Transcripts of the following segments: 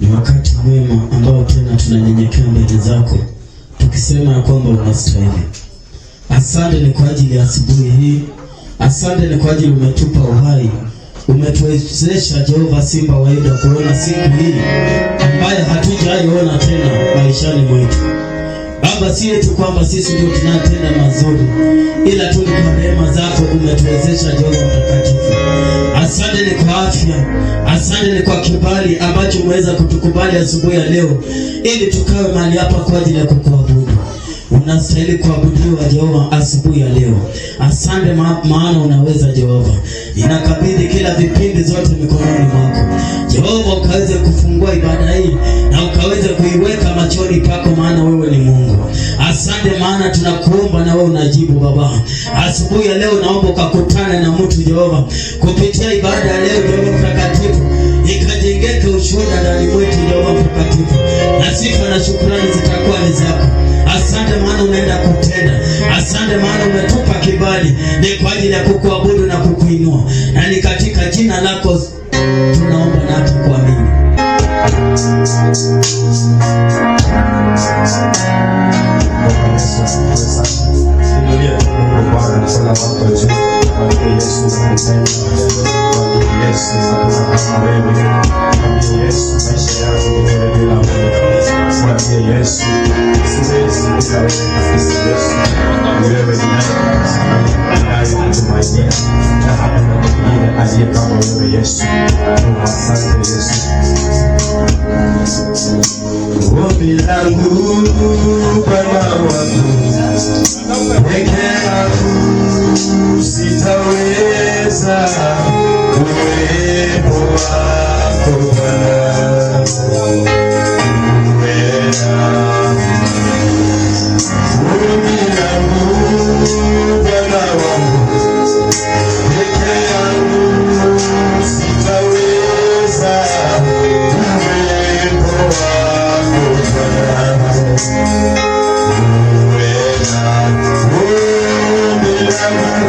Ni wakati mwema ambao tena tunanyenyekea mbele zako tukisema ya kwamba unastahili. Asante ni kwa ajili ya asubuhi hii. Asante ni kwa ajili umetupa uhai, umetuwezesha Jehova Simba wa Yuda kuona siku hii ambayo hatujaiona tena maishani mwetu. Baba, si eti kwamba sisi ndio tunatenda mazuri, ila tu ni kwa rehema zako umetuwezesha Jehova Mtakatifu. Asante ni kwa afya, asante ni kwa kibali ambacho umeweza kutukubali asubuhi ya leo, ili tukawe mahali hapa kwa ajili ya kukuabudu. Unastahili kuabudiwa Jehova asubuhi ya leo. Asante maana unaweza Jehova. Ninakabidhi kila vipindi zote mikononi mwako Jehova, ukaweze kufungua ibada hii na ukaweze kuiweka machoni pako, maana wewe ni Mungu. Asante maana tunakuomba na wewe unajibu Baba. Asubuhi ya leo naomba ukakutane na mtu Jehova kupitia ibada ya leo Jehova Mtakatifu, ikajengeke ushuhuda ndani mwetu Jehova Mtakatifu, na sifa na shukrani zitakuwa ni zako. Asante maana unaenda kutenda. Asante maana umetupa kibali, ni kwa ajili ya kukuabudu na kukuinua, na ni katika jina lako tunaomba na tukuamini. Bwana Yesu asifiwe sana. Inulie tu Mungu Bwana mkono wako juu. Mwambie Yesu nakupenda. Mwambie Yesu hakuna kama wewe. Mwambie Yesu maisha yangu ni wewe bila wewe kabisa. Mwambie Yesu siwezi bila wewe kabisa. Yesu ni wewe ninaye kutumainia na hakuna mwingine aliye kama wewe Yesu. Oh, asante Yesu. Ombi langu Bwana wangu, peke yangu sitaweza, uwepo wako Bwana uwe nami. Ombi langu Bwana wangu, peke yangu sitaweza, uwepo wako Bwana uwe nami. Ombi langu.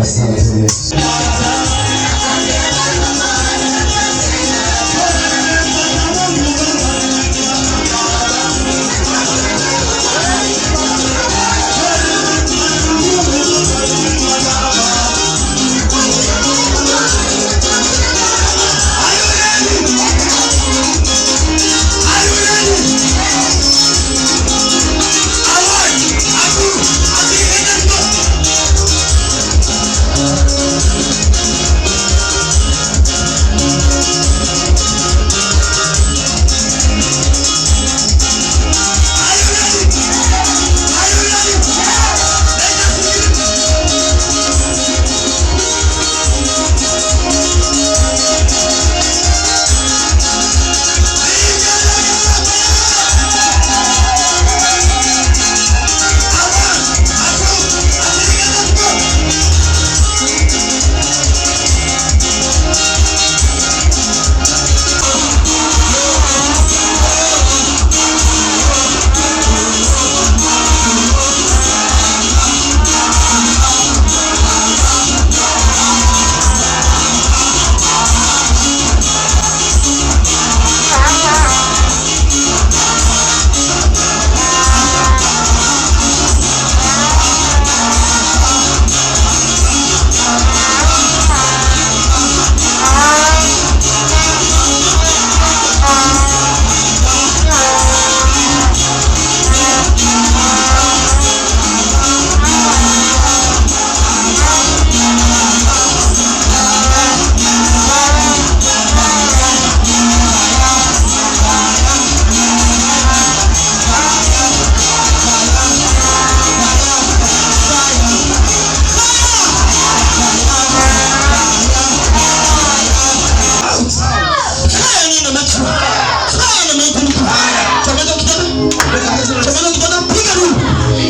Asante Yesu.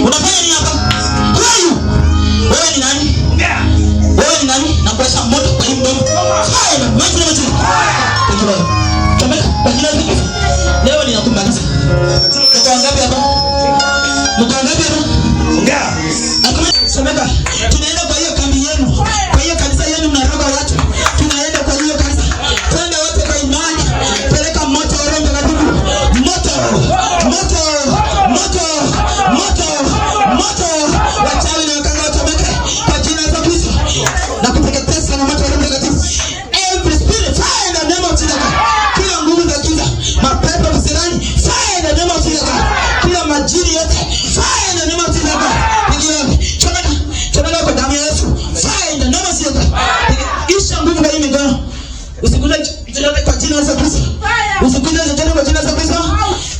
Unafanya nini hapa? Who are you? Wewe ni nani? Wewe ni nani? Nakuwasha moto kwa hii mdomo. Fire! Mighty name of Jesus. Thank you, Lord. Chomeka kwa jina la Yesu. Leo ninakumaliza. Mko wangapi hapa? Mko wangapi hapa? Chomeka. Tunaenda kwa hiyo kambi yenu. Kwa hiyo kanisa yenu mnaroga watu. Tunaenda kwa hiyo kanisa. Twende wote kwa imani. Peleka moto wa Roho Mtakatifu. Moto! Moto! Moto! Moto! Moto! Wachawi na waganga wachomeke kwa jina la Yesu Kristo. Na kuteketeza na moto wa Roho Mtakatifu. Every spirit, fire in the name of Jesus. Kila nguvu za giza, mapepo visirani, fire in the name of Jesus. Kila majini yote, fire in the name of Jesus. Pigia, chomeka, chomeka kwa damu ya Yesu. Fire in the name of Jesus. Isha nguvu kwa hii mikono. Usikuze chochote kwa jina la Yesu Kristo. Usikuze chochote kwa jina la Yesu Kristo.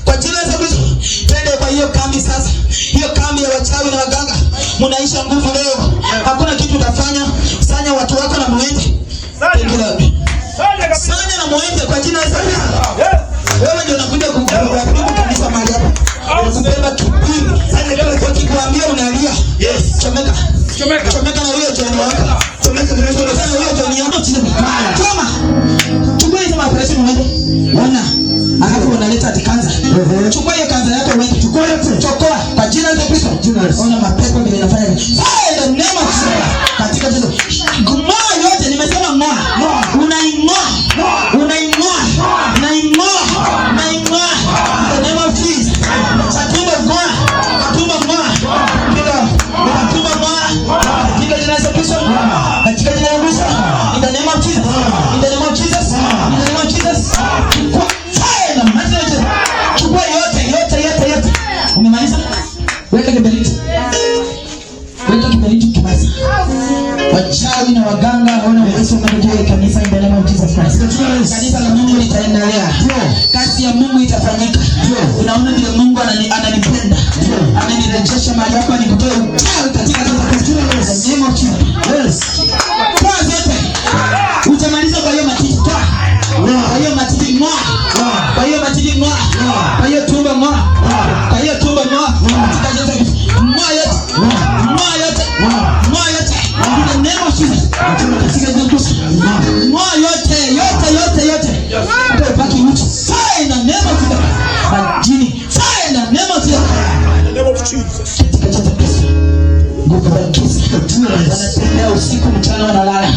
Kwa jina la Yesu Kristo. Twende kwa hiyo kambi sasa. Hiyo kambi ya wachawi na waganga. Mnaisha nguvu leo. Hakuna kitu utafanya. Sanya watu wako na muende. Thank you, Lord. Sanya na muende kwa jina la Yesu Kristo. Wewe ndio unakuja kuharibu kanisa mahali hapa. Unakubeba kipindi. Wakikuambia unalia. Chomeka. Chomeka na huyo jirani wako. Chomeka na huyo jirani yako. Choma. Chukua hizo operation uende. Ona. Alafu unaleta ati kansa. Chukua hiyo kansa yako uende. Chukua yote. Chokoa kwa jina la Yesu Kristo. Ona mapepo vile inafanya. Fire in the name of Jesus. Katika Yesu. Ng'oa yote nimesema ng'oa. Unaing'oa. Unaing'oa. Unaing'oa. Unaing'oa. In the name of Jesus. Chatumba ng'oa. Katumba ng'oa. Kila katumba ng'oa. Katika jina la Yesu Kristo. Katika jina la Yesu. In the name of Jesus. In the name of Jesus. In the name of Jesus. Chukua fire in the mighty name of Jesus. Chukua yote, yote, yote, yote. Umemaliza? Weka kiberiti. Weka kiberiti ukimaliza. Wachawi na waganga hawana uwezo wa kuja kanisa in the name of Jesus Christ. Kanisa la Mungu litaendelea. Kazi ya Mungu itafanyika. Unaona vile Mungu ananipenda. Amenirejesha mahali hapa nikutoe uchawi katika Yesu Kristo. In the name of Jesus. Toa zote. Utamaliza kwa hiyo matiti. Toa. Kwa hiyo matiti ng'oa. Kwa hiyo matiti ng'oa. Kwa hiyo tumbo ng'oa. Kwa hiyo tumbo ng'oa. Katika Yesu Kristo. Ng'oa yote. Ng'oa yote. Ng'oa yote. In the name of Jesus. Katika Yesu Kristo. Ng'oa yote, yote, yote, yote. Hata ubaki uchi. Fire in the name of Jesus. Majini. Fire in the name of Jesus. In the name of Jesus. Katika jina la Kristo. Nguvu za giza wanatembea usiku mchana, wanalala,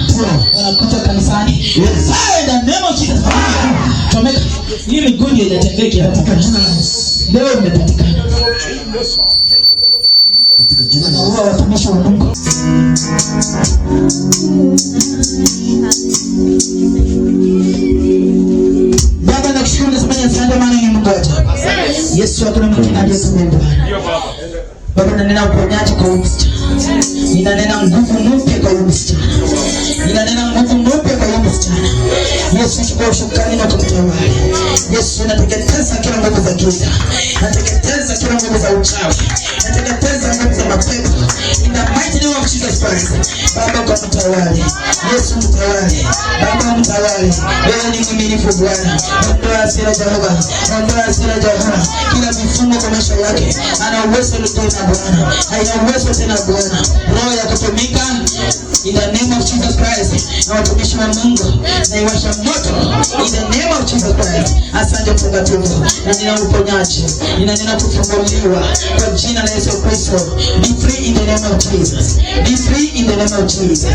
wanakuja kanisani. Fire in the name of Jesus. Chomeka. Hii miguu ndio inatembea ikienda. Leo imepatikana. Naua watumishi wa Mungu. Baba, nakushukuru, nasema ni asante, maana ni Mungu wa ajabu. Yesu, hakuna mwingine aliye kama wewe Bwana. Baba, nanena uponyaji kwa huyu msichana. Ninanena nguvu mpya kwa huyu msichana. Ninanena nguvu mpya kwa huyu msichana. Yesu, chukua usukani na kumtawale. Yesu, nateketeza kila nguvu za giza. Nateketeza kila nguvu za uchawi. Nateketeza nguvu za mapepo. In the mighty name of Jesus Christ. Baba, kwa mtawale. Yesu mtawale. Baba mtawale. Wewe ni mwaminifu Bwana. Ondoa hasira Jehova. Ondoa hasira Jehova. Kila vifungo kwa maisha yake. Ana uwezo tena Bwana. Haina uwezo tena Bwana. Roho ya kutumika in the name of Jesus Christ. Na watumishi wa Mungu naiwasha moto in the name of Jesus Christ. Asante Mtakatifu, na nina uponyaji, ninanena kufunguliwa kwa jina la Yesu Kristo. Be free in the name of Jesus. Be free in the name of Jesus. Be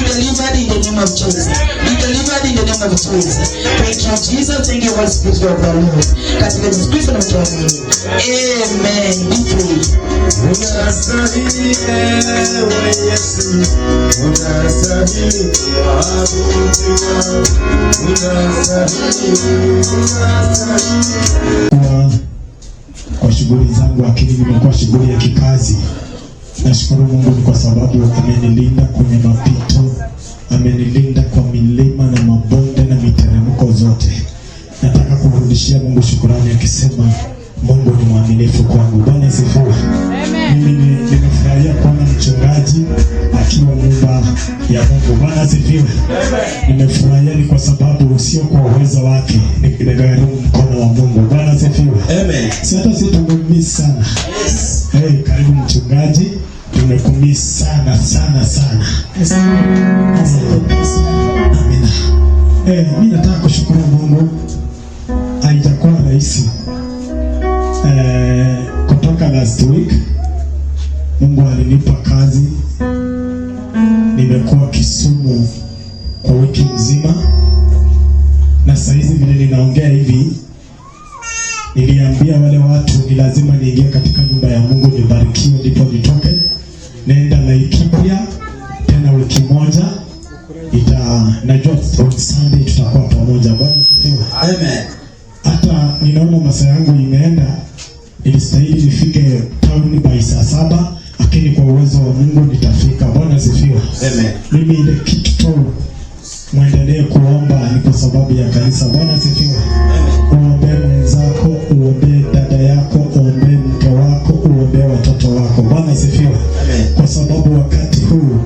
delivered in the name of Jesus. Be delivered in the name of Jesus. Thank you Jesus. Thank you Holy Spirit of the Lord. Katika Yesu Kristo na tuamini. Amen. Be free. Unastahili ewe Yesu, unastahili kuabudiwa, unastahili, unastahili. Kwa shughuli zangu, lakini nimekuwa shughuli ya kikazi. Nashukuru Mungu ni kwa sababu amenilinda kwenye mapito, amenilinda kwa milima na mabonde na miteremko zote. Nataka kurudishia Mungu shukurani akisema Mungu ni mwaminifu kwangu. Bwana asifiwe. Mimi nimefurahia kuona mchungaji akiwa nyumba ya Mungu. Bwana asifiwe. Nimefurahia ni kwa sababu sio kwa uwezo wake, ni imegharimu mkono wa Mungu. Bwana asifiwe. Amen. Si hata si tumemiss sana. Yes. Hey, karibu mchungaji, tumekumiss sana sana sana. Amina. Mimi nataka kushukuru Mungu, haijakuwa rahisi. Kutoka last week Mungu alinipa kazi, nimekuwa Kisumu kwa wiki mzima, na saizi vile ninaongea hivi, niliambia wale watu ni lazima niingie katika nyumba ya Mungu nibarikiwe, ndipo nitoke. Naenda Laikipia tena wiki moja ita, najua on Sunday tutakuwa pamoja. Bwana asifiwe. Amen. Hata ninaona masaa yangu imeenda, ilistahili nifike town by saa 7, lakini kwa uwezo wa Mungu nitafika. Bwana asifiwe. Amen. Mimi ile kitu tu mwendelee kuomba ni kwa sababu ya kanisa. Bwana asifiwe. Uombee mwenzako, uombee dada yako, uombee mke wako, uombee watoto wako. Bwana asifiwe. Amen. Kwa sababu wakati huu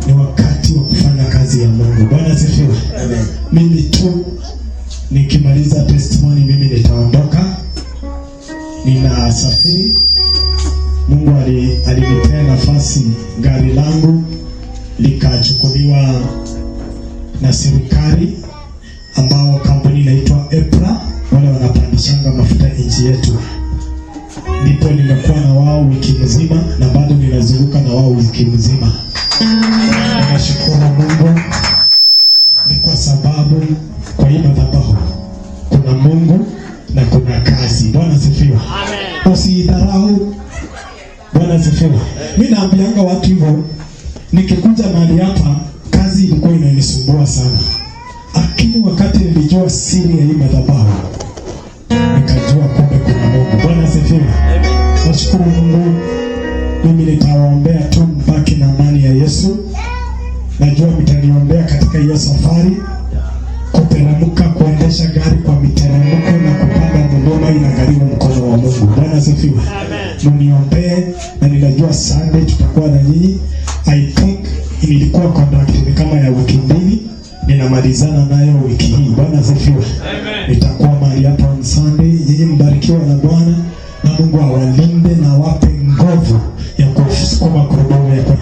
ni wakati wa kufanya kazi ya Mungu. Bwana asifiwe. Amen. Mimi tu nikimaliza testimony, mimi nitaondoka, ninasafiri. Mungu alinipea nafasi, gari langu likachukuliwa na serikali, ambao kampuni inaitwa EPRA, wale wanapandishanga mafuta nchi yetu. Ndipo nimekuwa na wao wiki mzima na bado ninazunguka na wao wiki mzima. Nashukuru Mungu ni kwa sababu kwa hii madhabahu kuna Mungu na kuna kazi. Bwana asifiwe. Usiidharau. Bwana asifiwe. Mimi naambianga watu hivyo, nikikuja mahali hapa kazi ilikuwa inanisumbua sana, lakini wakati nilijua siri ya hii madhabahu nikajua kumbe kuna Mungu. Bwana asifiwe. Nashukuru Mungu. Mimi nitawaombea tu mbaki na amani ya Yesu. Najua mtaniombea katika hiyo safari, kuteremka, kuendesha gari kwa miteremko na kupanda milima inagharimu mkono wa Mungu. Bwana asifiwe. Mniombee na ninajua Sunday tutakuwa na nyinyi. I think nilikuwa contract ni kama ya wiki 2, ninamalizana nayo wiki hii. Bwana asifiwe. Nitakuwa mahali hapa on Sunday. Nyinyi mbarikiwa na Bwana na Mungu awalinde na awape nguvu ya kusukuma gurudumu ya kwa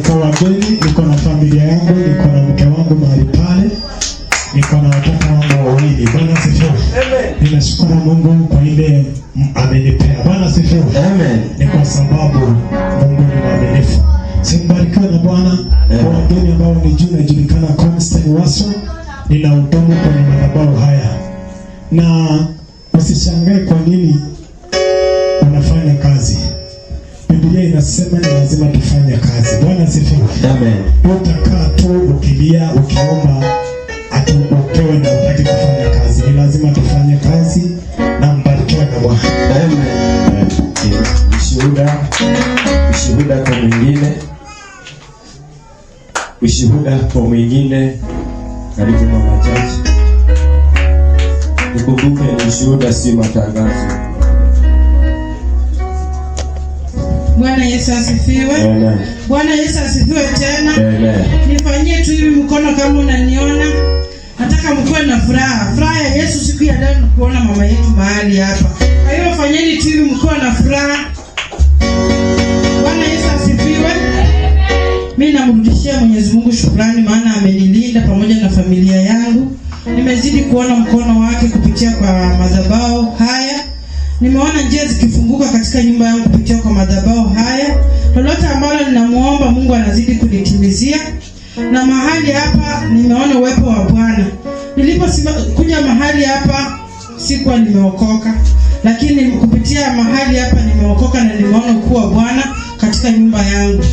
kwa wageni, niko na familia yangu, niko na mke wangu mahali pale, niko na watoto wangu. amenipea. Bwana asifiwe. Amen. Ni kwa sababu Mungu ni mwaminifu. Si mbarikiwe na Bwana. Kwa wageni ambao ni juu, najulikana Constantine Waso, nina hudumu kwenye madhabahu haya, na usishangae kwa nini unafanya kazi. Biblia inasema ni lazima tufanye kazi. Bwana asifiwe. Amen. Utakaa tu ukilia ukiomba ati upewe na utaki kufanya kazi. Ni lazima tufanye kazi na mbarikiwe na Bwana. Amen. Ushuhuda, ushuhuda kwa mwingine, ushuhuda kwa mwingine. Karibu mama jaji. Ukumbuke ni ushuhuda, si matangazo. Bwana Yesu asifiwe. Amen. Bwana Yesu asifiwe tena. Amen. Nifanyie tu hivi mkono kama unaniona. Nataka mkuwe na furaha. Furaha ya Yesu siku ya leo ni kuona mama yetu mahali hapa. Kwa hiyo fanyeni tu hivi mkiwa na furaha. Bwana Yesu asifiwe. Mimi namrudishia Mwenyezi Mungu shukrani, maana amenilinda pamoja na familia yangu. Nimezidi kuona mkono wake kupitia kwa madhabahu haya. Nimeona njia zikifunguka katika nyumba yangu kupitia kwa madhabahu haya. Lolote ambalo ninamuomba Mungu anazidi kunitimizia. Na mahali hapa nimeona uwepo wa Bwana. Nilipokuja mahali hapa sikuwa nimeokoka, lakini kupitia mahali hapa nimeokoka na nimeona ukuu wa Bwana katika nyumba yangu.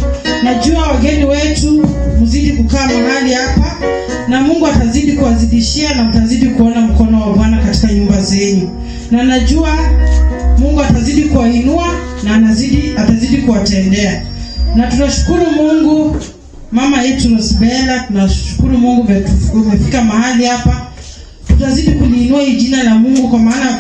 Najua wageni wetu mzidi kukaa mahali hapa na Mungu atazidi kuwazidishia na mtazidi kuona mkono wa Bwana katika nyumba zenu. Na najua Mungu atazidi kuwainua na atazidi kuwatendea. Na tunashukuru Mungu, mama yetu Rosbella, tunashukuru Mungu umefika mahali hapa. Tutazidi kuliinua hii jina la Mungu kwa maana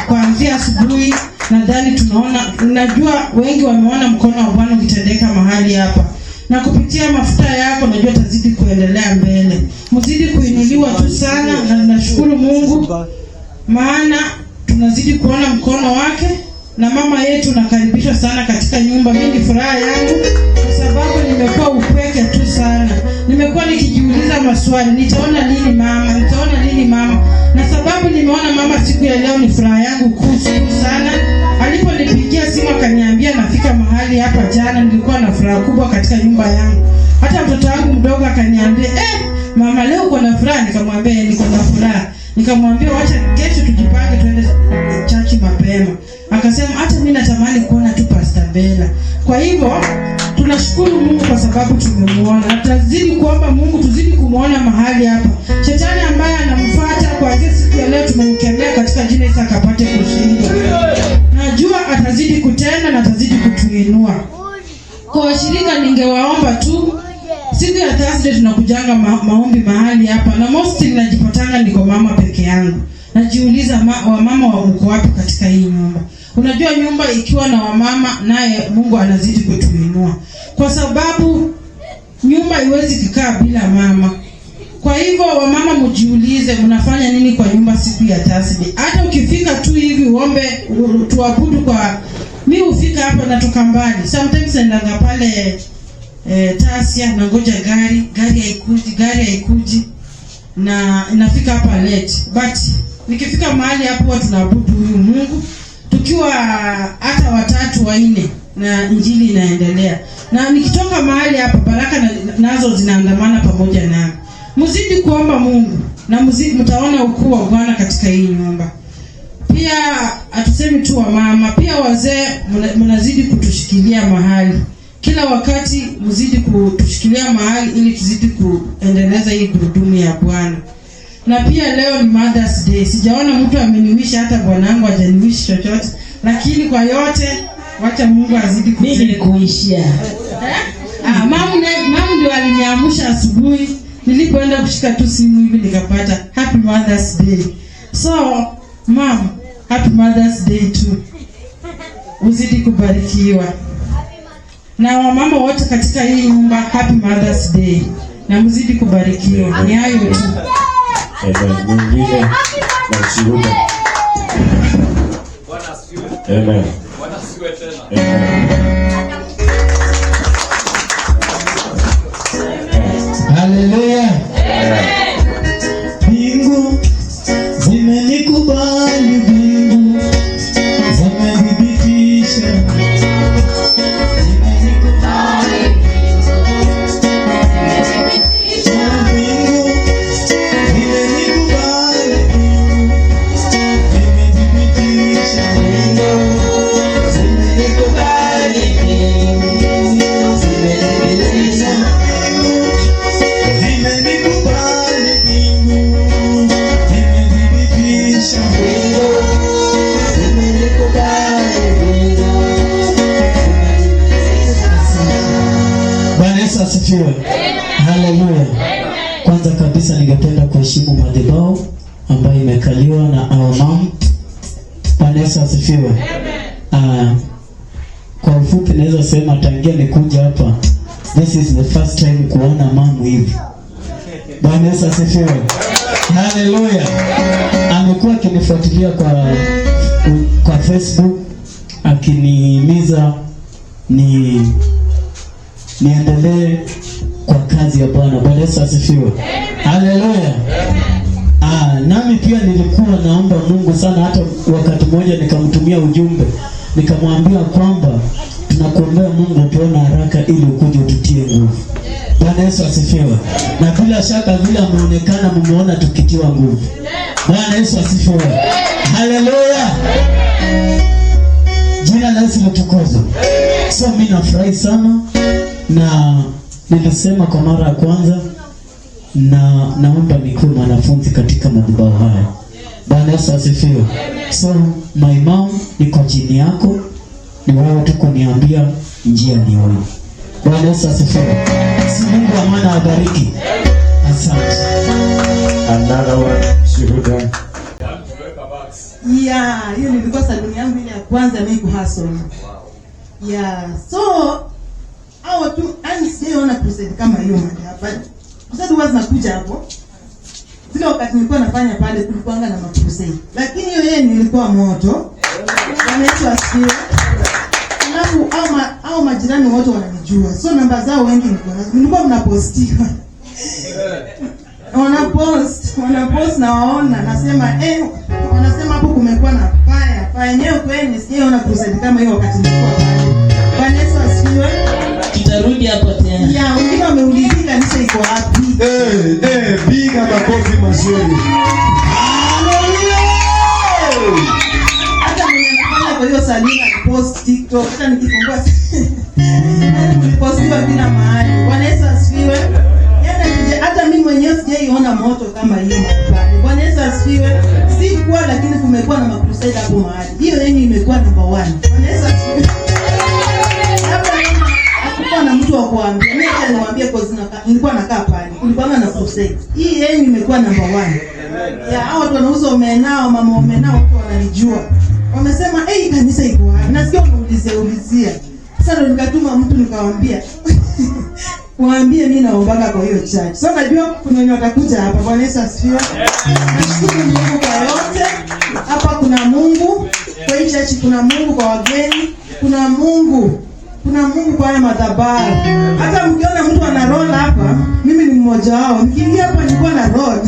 kuanzia asubuhi nadhani tunaona, najua wengi wameona mkono wa Bwana ukitendeka mahali hapa. Na kupitia mafuta yako najua tazidi kuendelea mbele. Mzidi kuinuliwa tu sana na tunashukuru Mungu maana tunazidi kuona mkono wake. Na mama yetu nakaribishwa sana katika nyumba. Mimi ni furaha yangu kwa sababu nimekuwa upweke tu sana. Nimekuwa nikijiuliza maswali, nitaona lini mama, nitaona lini mama. Na sababu nimeona mama siku ya leo ni furaha yangu kuu sana. Aliponipigia simu akaniambia nafika mahali hapa jana, nilikuwa na furaha kubwa katika nyumba yangu. Hata mtoto wangu mdogo akaniambia, mama leo uko na furaha? Nikamwambia niko na furaha. Nikamwambia wacha kesho tujipange tuende chachi mapema. Akasema hata mimi natamani kuona tu Pastor Bella. Kwa hivyo tunashukuru Mungu kwa sababu tumemuona. Na tutazidi kuomba Mungu tuzidi kumuona mahali hapa. Shetani ambaye anamfuata kuanzia siku ya leo tumemkemea katika jina Yesu akapate kushinda. Najua atazidi kutenda na atazidi kutuinua. Kwa washirika ningewaomba tu, siku ya Thursday tunakujanga maombi mahali hapa, na mostly najipatanga niko mama peke yangu. Najiuliza wamama wa uko wapi katika hii nyumba? Unajua nyumba ikiwa na wamama naye Mungu anazidi kutuinua. Kwa sababu nyumba haiwezi kukaa bila mama. Kwa hivyo wamama mjiulize mnafanya nini kwa nyumba siku ya Thursday. Hata ukifika tu hivi uombe tuabudu kwa mi hufika hapa natoka mbali. Sometimes naendanga pale Tasia nangoja gari, gari haikuji, gari haikuji na inafika hapa late. But nikifika mahali hapo huwa tunaabudu huyu Mungu tukiwa hata watatu wanne na injili inaendelea. Na nikitoka mahali hapa baraka nazo zinaandamana pamoja nami. Mzidi kuomba Mungu na mtaona ukuu wa Bwana katika hii nyumba. Pia hatusemi tu wamama, pia wazee mnazidi kutushikilia mahali. Kila wakati mzidi kutushikilia mahali ili tuzidi kuendeleza hii gurudumu ya Bwana. Na pia leo ni Mother's Day. Sijaona mtu ameniwisha, hata bwanangu hajaniwish chochote. Lakini kwa yote wacha Mungu azidi Mimi nilikuishia. Mamu ndio aliniamsha asubuhi. Nilipoenda kushika tu simu hivi nikapata Happy Mother's Day. So, mom, Happy Mother's Day too. Uzidi kubarikiwa. Na wamama wote katika hii nyumba, Happy Mother's Day. Na mzidi kubarikiwa. Ni hayo tu. Amen. Mwingine na ushuhuda. Bwana asifiwe. Amen. Bwana asifiwe tena. Amen. Haleluya. Mbingu zimenikubali, mbingu zimenidhibitisha. asifiwe. Haleluya. Kwanza kabisa ningependa kuheshimu madhabahu ambayo imekaliwa na our mom. Bwana Yesu asifiwe. Kwa ufupi naweza sema tangia nikuja hapa, this is the first time kuona mamu hivi. Bwana Yesu asifiwe. Haleluya. Amekuwa akinifuatilia kwa Facebook akinihimiza niendelee kwa kazi ya Bwana. Bwana Yesu asifiwe. Haleluya. Nami pia nilikuwa naomba Mungu sana, hata wakati mmoja nikamtumia ujumbe nikamwambia kwamba tunakuombea Mungu tuone haraka ili ukuje ututie nguvu. Bwana Yesu asifiwe. Na bila shaka vile ameonekana, mmeona tukitiwa nguvu. Bwana Yesu asifiwe. Haleluya. Jina la Yesu litukuzwe. So mimi nafurahi sana na nilisema kwa mara ya kwanza na naomba nikuwe mwanafunzi katika madhabahu haya. Bwana Yesu asifiwe. So my mom, niko chini yako, ni wewe tu kuniambia njia ni wewe. Bwana Yesu asifiwe. Si Mungu wa maana awabariki. Asante. Another one, shuhuda. Yeah, hiyo nilikuwa saluni yangu ile ya kwanza mimi kuhustle. Yeah, so hao tu yani sijaona crusade kama hiyo mahali hapa. Crusade huwa zinakuja hapo. Zile wakati nilikuwa nafanya pale kulikuwanga na makrusade. Lakini hiyo yeye nilikuwa moto. Bwana Yesu asifiwe. Alafu au majirani wote wananijua. So namba zao wengi nilikuwa nazo. Nilikuwa mnapostiwa. Wanapost na waona, nasema wanasema hapo kumekuwa na fire. Fire yenyewe kweli sijaona crusade kama hiyo wakati nilikuwa pale. Bwana Yesu asifiwe. Tutarudi hapo tena. Ya, wengine wameulizia kanisa iko wapi. Piga makofi mazuri. Hata mwenye anafanya kwa hiyo saluni alipost TikTok, hata nikifungua yaani mlipostiwa kila mahali. Bwana Yesu asifiwe. Yaani hata mimi mwenyewe sijaiona moto kama hiyo mahali pale. Bwana Yesu asifiwe. Sikuwa, lakini kumekuwa na makrusade hapo mahali. Hiyo yenyewe imekuwa number 1. Bwana Yesu asifiwe. Labda kama hakukuwa na mtu wa kuambia. Mimi hata niwaambie kwa nilikuwa nakaa pale. Kulikuwa na crusade. Hii yenyewe imekuwa number 1. Ya, hao watu wanauza omena, mama omena watu wananijua. Wamesema, kanisa iko wapi? Nasikia wanaulizia ulizia. Sasa ndo nikatuma mtu nikamwambia, waambie mimi naombaga kwa hiyo church. So najua kuna wenye watakuja hapa. Bwana Yesu asifiwe. Nashukuru Mungu kwa yote. Hapa kuna Mungu. Kwa hii church kuna Mungu kwa wageni, kuna Mungu. Kuna Mungu kwa haya madhabahu. Hata mkiona mtu ana roll hapa, mimi ni mmoja wao. Nikiingia hapa nilikuwa na roll.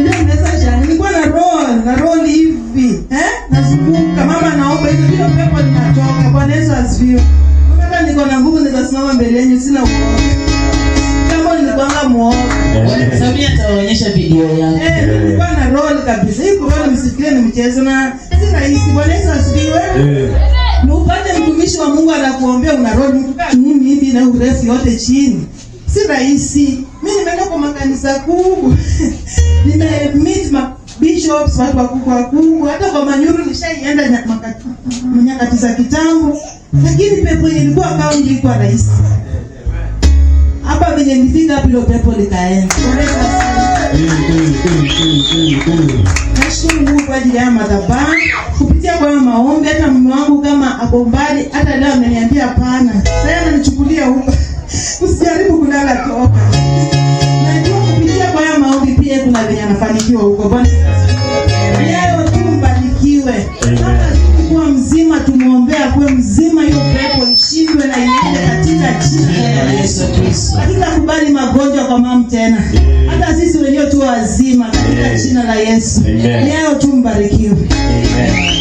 Ndio mnaweza shana. Nilikuwa na roll, na roll hivi. Nazunguka. Mama naomba hivi ndio pepo linatoka. Bwana Yesu asifiwe. Hata niko na nguvu naweza simama mbele yenu, sina uoga. Kama nilikuwa muoga. Samia ataonyesha video yake. Nilikuwa na roll kabisa. Hii roll msifikirie ni mchezo na si rahisi. Bwana Yesu asifiwe. Ni upate mtumishi wa Mungu anakuombea una roll mtu kama mimi hivi na urefu yote chini. Si rahisi. Mimi nimeenda kwa makanisa kubwa. Nime meet ma bishops, watu wakubwa wakubwa, hata kwa Manyuru nishaienda nyakati za kitambo. Lakini pepo yenye ilikuwa kaunti ilikuwa rahisi. Hapa venye nilifika hapo ile pepo likaenda. Nashukuru Mungu kwa ajili ya madhabahu kupitia kwa maombi. Hata mume wangu kama ako mbali, hata leo ameniambia hapana. Sasa ananichukulia huko. Usijaribu kulala, toka. Najua kupitia kwa haya maombi pia kuna venye anafanikiwa huko. Bwana leo tu mbarikiwe. Kama kuwa mzima, tumuombea akuwe mzima, hiyo pepo ishindwe na iende katika jina la Yesu Kristo. Hatutakubali magonjwa kwa mamu tena. Hata sisi wenyewe tu wazima katika jina la Yesu. Leo tu mbarikiwe. Amen. Amen.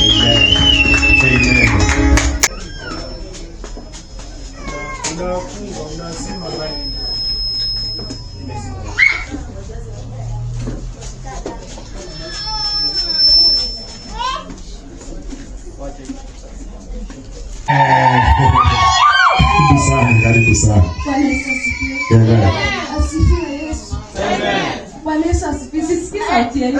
Unafunga, unazima mic. Karibu sana, karibu sana. Bwana Yesu asifiwe. Amen. Asifiwe Yesu. Bwana Yesu asifiwe. Sisikii sauti yenu.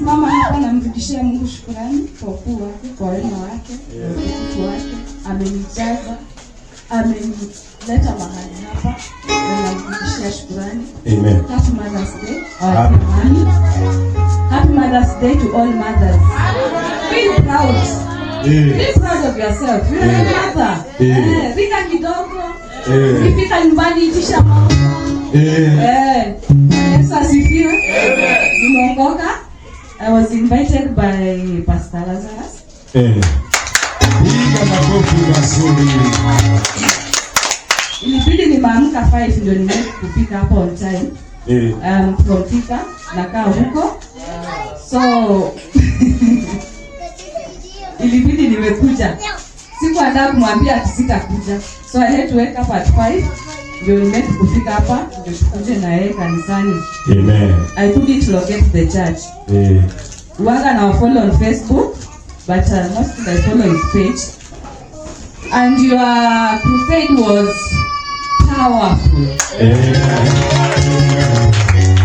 Mama hapa namrudishia Mungu shukrani kwa ukuu wake, kwa wema wake, kwa utukufu wake. Amenijaza, amenileta mahali hapa na namrudishia shukurani. Amen. Happy Mother's Day, our Happy. dear mommy. Happy Mother's Day to all mothers. Feel proud. Feel proud of yourself. You're a mother. Rika kidogo. Ukifika nyumbani itisha mama. Yesu asifiwe. Nimeokoka. I was invited by Pastor Lazarus. Piga makofi mazuri. Ilibidi nimeamka 5 ndio niweze kufika hapa on time. From Thika, nakaa huko. So ilibidi nimekuja. Sikuandaa kumwambia ati sitakuja. So I had to wake up at 5 ndio nimeweze kufika hapa ndio tukuje na yeye kanisani. Amen. I couldn't locate the church. Waga na follow on Facebook, but mostly I follow his page. And your crusade was powerful. Amen.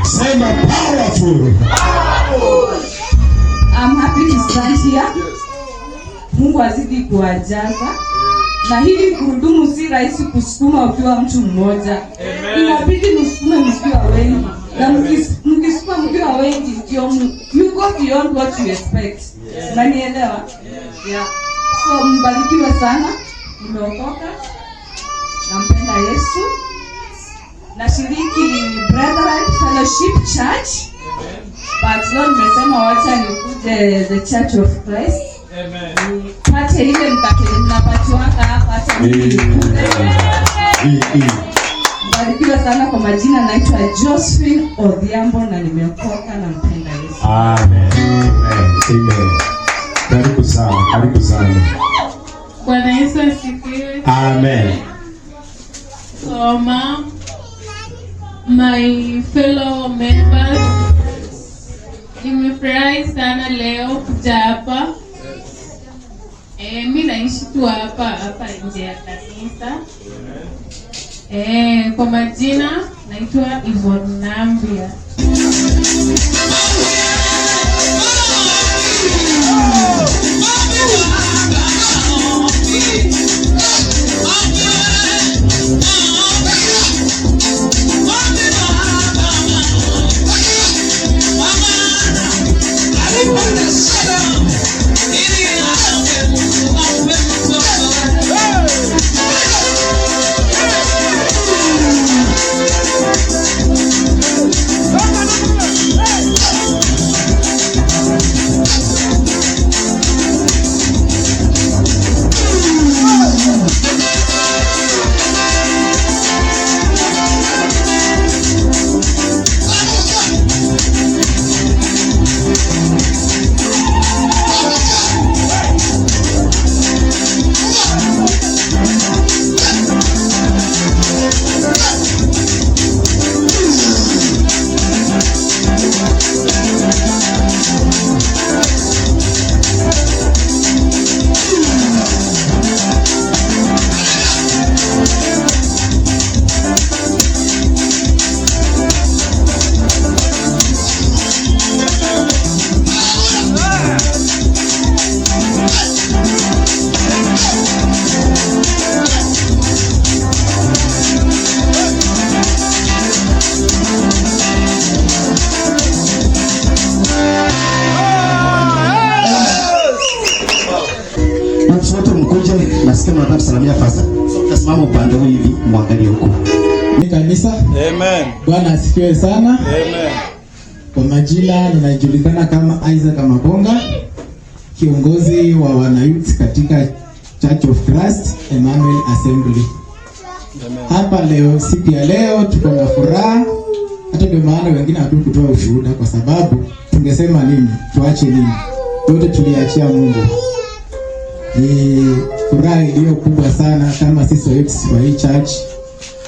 Sema powerful. I'm happy to stand here. Mungu azidi kuwajaza. Na hili gurudumu si rahisi kusukuma ukiwa mtu mmoja. Inabidi msukume mkiwa wengi. Na mkisukuma mkiwa wengi ndio you go beyond what you expect. Unanielewa? Yeah. So mbarikiwe sana. Nimeokoka. Nampenda Yesu. Nashiriki Brethren Fellowship Church. But leo nimesema wacha nikuje the Church of Christ. Nipate ile mkate mnapatiwanga hapa hata mimi nikule. Mbarikiwe sana. Kwa majina naitwa Josephine Odhiambo na nimeokoka na mpenda Yesu. Amen. Amen. Amen. Karibu sana, karibu sana. Bwana Yesu asifiwe. Amen. So, mom, my fellow members, nimefurahi sana leo kuja hapa. Mi naishi tu hapa hapa nje ya kanisa. Kwa majina naitwa Yvonne Nambia. Wote mkuje, nasikia mnataka kusalamia fasa. So mtasimama upande huu hivi muangalie huko. Ni kanisa. Amen. Bwana asifiwe sana. Amen. Kwa majina ninajulikana kama Isaac Mabonga, kiongozi wa wanayouth katika Church of Christ Emmanuel Assembly. Amen. Hapa leo, siku ya leo tuko na furaha, hata ndio maana wengine hatu kutoa ushuhuda, kwa sababu tungesema nini, tuache nini, yote tuliachia Mungu. Ni furaha iliyo kubwa sana kama sisi youth wa hii church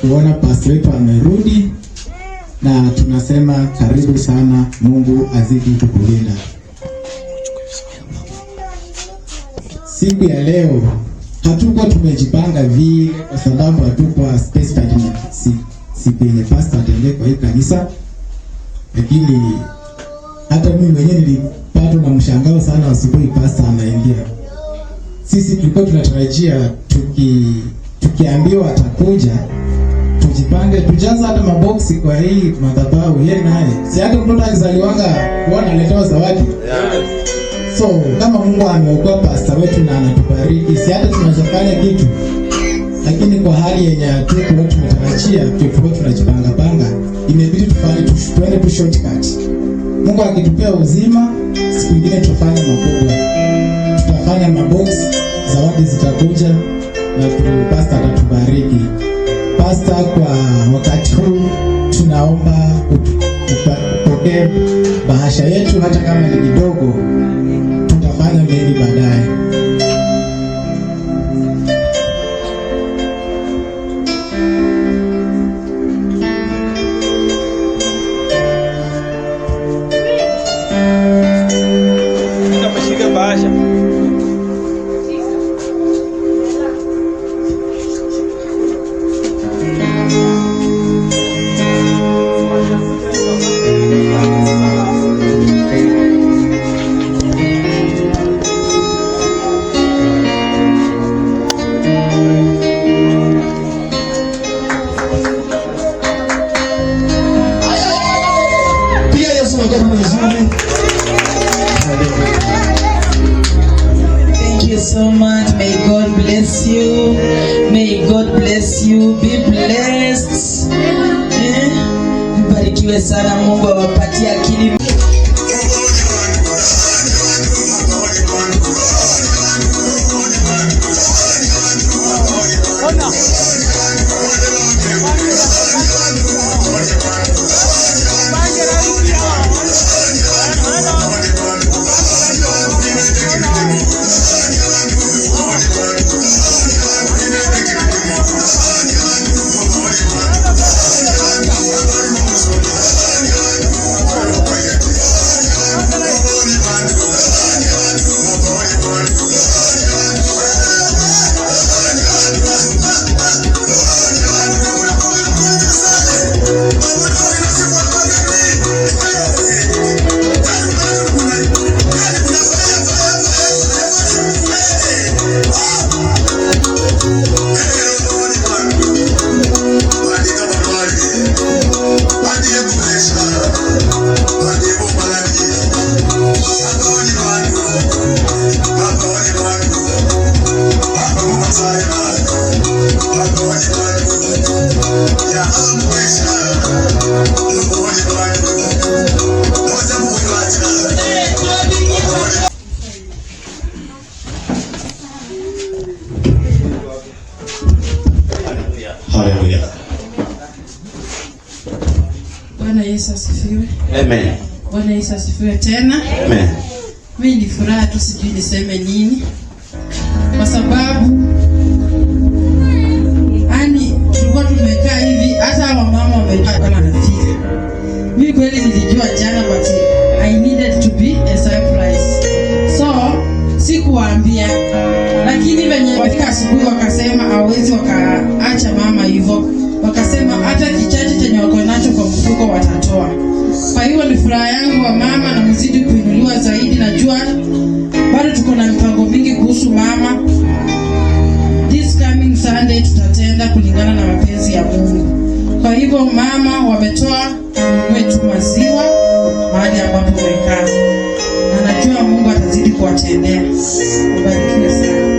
kuona pastor wetu amerudi, na tunasema karibu sana, Mungu azidi kukulinda. Siku ya leo hatuko tumejipanga vile, kwa sababu hatuko specified ni siku yenye pastor ataingia kwa hii kanisa, lakini hata mimi mwenyewe nilipatwa na mshangao sana asubuhi pastor anaingia. Sisi tulikuwa tunatarajia tukiambiwa atakuja tujipange, tujaza hata maboksi kwa hii madhabahu. Yeye naye si hata mtoto akizaliwanga huwa analetewa zawadi. So kama Mungu ameokoa pasta wetu na anatubariki, si hata tunaweza fanya kitu, lakini kwa hali yenye hatukuwa tumetarajia, tulikuwa tunajipanga panga, imebidi tufanye tuende tu shortcut. Mungu akitupea uzima, siku ingine tutafanya makubwa, tutafanya mabox, zawadi zitakuja na pasta atatubariki. Pasta, kwa wakati huu tunaomba upokee bahasha yetu, hata kama ni kidogo, tutafanya mengi baadaye. Ameshika bahasha. Piga Yesu makofi mazuri. Thank you so much. May God bless you. May God bless you. Be blessed. Eh? Mbarikiwe sana. Mungu awapatie akili. Haleluya. Bwana Yesu asifiwe. Amen. Bwana Yesu asifiwe tena. Amen. Mimi ni furaha tu, sijui niseme nini, kwa sababu yani tulikuwa tumekaa hivi, hata wamama wamejua kama anafika. Mimi kweli nilijua jana, but I needed to be a surprise, so sikuwaambia, lakini venye wafika asubuhi wakasema hawezi wakaacha mama hivyo, wakasema hata kichache chenye wako nacho kwa mfuko watatoa. Kwa hiyo ni furaha yangu wa mama, na mzidi kuinuliwa zaidi. Najua bado tuko na mipango mingi kuhusu mama. This coming Sunday tutatenda kulingana na mapenzi ya Mungu. Kwa hivyo mama wametoa wetu maziwa mahali ambapo wamekaa, na najua Mungu atazidi kuwatendea. Ubarikiwe sana.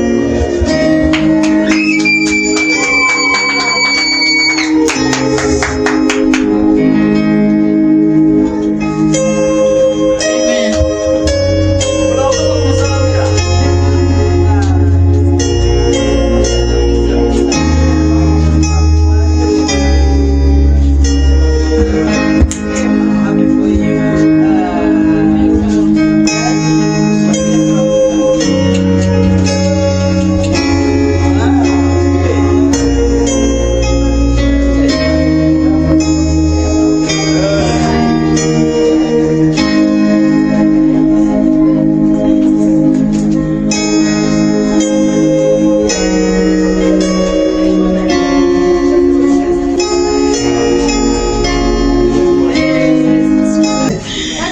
Amen. Happy for you.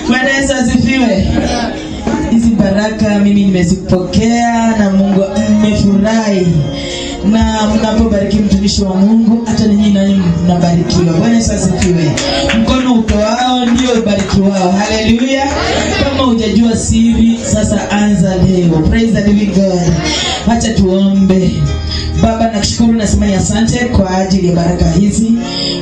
Bwana Yesu asifiwe. Hizi baraka mimi nimezipokea na Mungu. Watumishi wa Mungu, hata ninyi nanyi mnabarikiwa. Bwana Yesu asifiwe. Mkono utoao ndio ubarikiwao. Haleluya. Kama hujajua siri, sasa anza leo. Praise the living God. Acha tuombe. Baba, nakushukuru, nasema ni asante kwa ajili ya baraka hizi.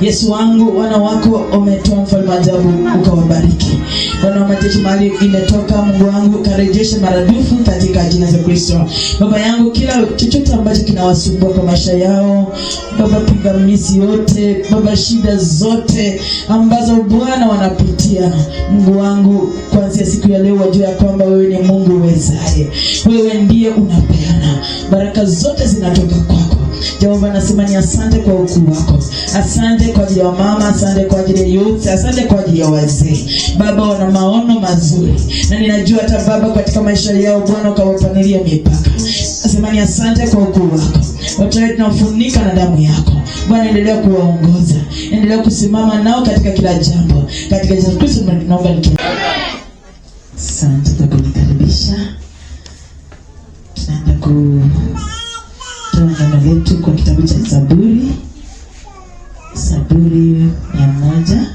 Yesu wangu, wana wako umetoa, mfalme wa ajabu, ukawabariki. Bwana wa majeshi, mahali imetoka, Mungu wangu, karejeshe maradufu katika jina la Kristo. Baba yangu, kila chochote ambacho kinawasumbua kwa maisha yao, Baba, pingamizi yote, Baba, shida zote ambazo Bwana wanapitia, Mungu wangu, kuanzia siku ya leo wajue ya kwamba wewe ni Mungu uwezaye, wewe ndiye unapeana baraka zote zinatoka kwako. Jehova, nasema ni asante kwa ukuu wako, asante kwa ajili ya mama, asante kwa ajili ya youth, asante kwa ajili ya wazee. Baba, wana maono mazuri, na ninajua hata Baba, katika maisha yao Bwana ukawapanulia mipaka. Nasema ni asante kwa ukuu wako. Watoto wetu tunafunika na damu yako Bwana, endelea kuwaongoza, endelea kusimama nao katika kila jambo, katika Yesu Kristo tunaomba. Asante kwa kunikaribisha. Tunaenda kutoa neno letu kwa kitabu cha Zaburi, Zaburi 103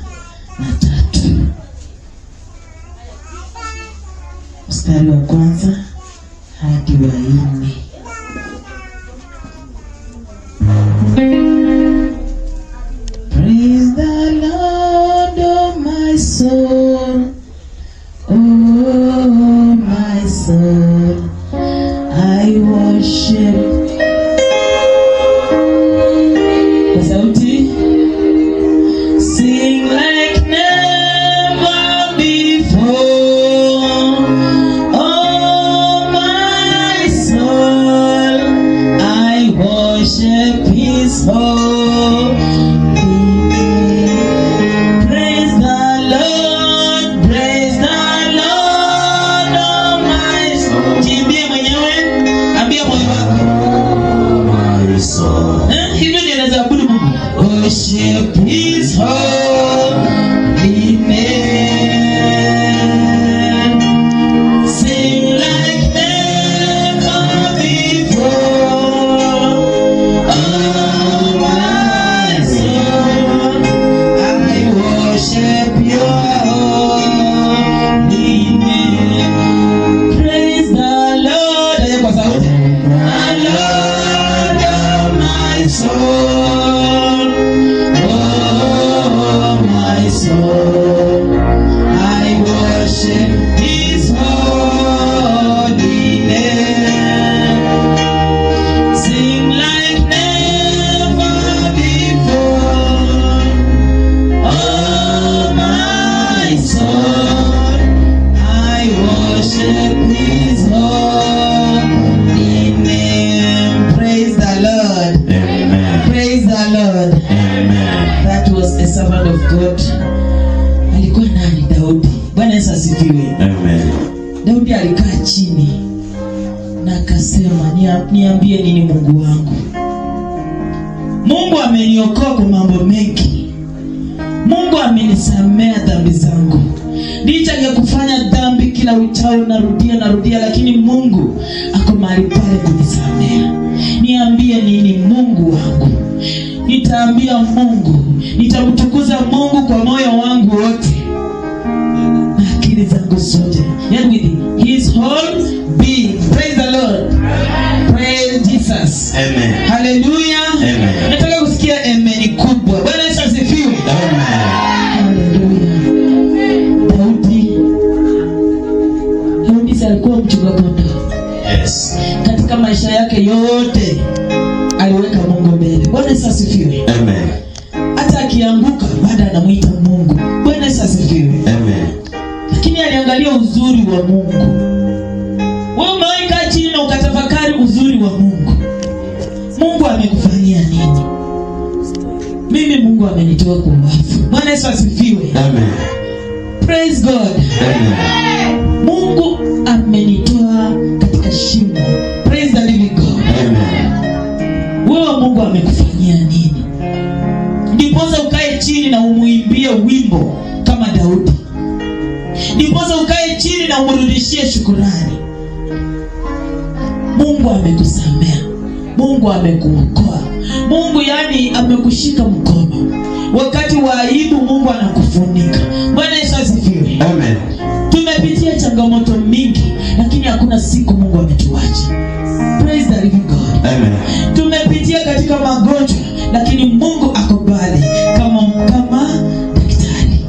mstari wa kwanza hadi wa 4. Praise the Lord, oh my soul, oh my soul, I worship. Kwa sauti, sing like never before. Oh my soul, I worship His holy name. Praise the Lord, praise the Lord, oh my soul. Jiimbie mwenyewe, ambia moyo wako. Eh, hivyo ndio naweza abudu Mungu. Worship His holy name. Sing like never before. Oh my soul, I worship your holy name. Praise the Lord. Aye, kwa sauti. The Lord, oh my soul. Oh my soul. I worship His holy name. Sing like never before. Oh my soul, I worship His holy name. Praise the Lord. Amen. Praise the Lord. Amen. That was a servant of God. Alikuwa nani? Daudi. Bwana Yesu asifiwe. Amen. Daudi alikaa chini na akasema, "Niambie nini Mungu wangu? Mungu ameniokoa kwa mambo mengi. Mungu amenisamea dhambi zangu. Licha ya kufanya dhambi kila uchao, narudia narudia, lakini Mungu ako mahali pale kunisamea. Niambie nini Mungu wangu? Nitaambia Mungu, nitamtukuza Mungu kwa moyo wangu wote na akili zangu zote, yani with his whole being." Praise the Lord. Praise Jesus. Amen. Hallelujah. Amen. Nataka kusikia amen kubwa. Bwana Yesu asifiwe. Amen. Hallelujah. Daudi si alikuwa mchunga kondoo? Katika maisha yake yote aliweka Mungu mbele. Bwana Yesu asifiwe. Amen. Hata akianguka bado anamuita Mungu. Bwana Yesu asifiwe. Amen. Lakini aliangalia uzuri wa Mungu. Wewe umewahi kaa chini na ukatafakari uzuri wa Mungu? Mungu amekufanyia nini? Mimi Mungu amenitoa kwa wafu. Bwana Yesu asifiwe. Amen. Praise God. Amen. Mungu amenitoa katika shimo. Praise the living God. Amen. Wewe Mungu amekufanyia nini? Ndiposa ukae chini na umuimbie wimbo kama Daudi. Ndiposa ukae chini na umrudishie shukurani. Mungu amekusamea. Mungu amekuokoa. Mungu yani amekushika mkono. Wakati wa aibu Mungu anakufunika. Bwana Yesu asifiwe. Amen. Tumepitia changamoto mingi, lakini hakuna siku Mungu ametuacha. Praise the living God. Amen. Tumepitia katika magonjwa, lakini Mungu ako pale kama daktari.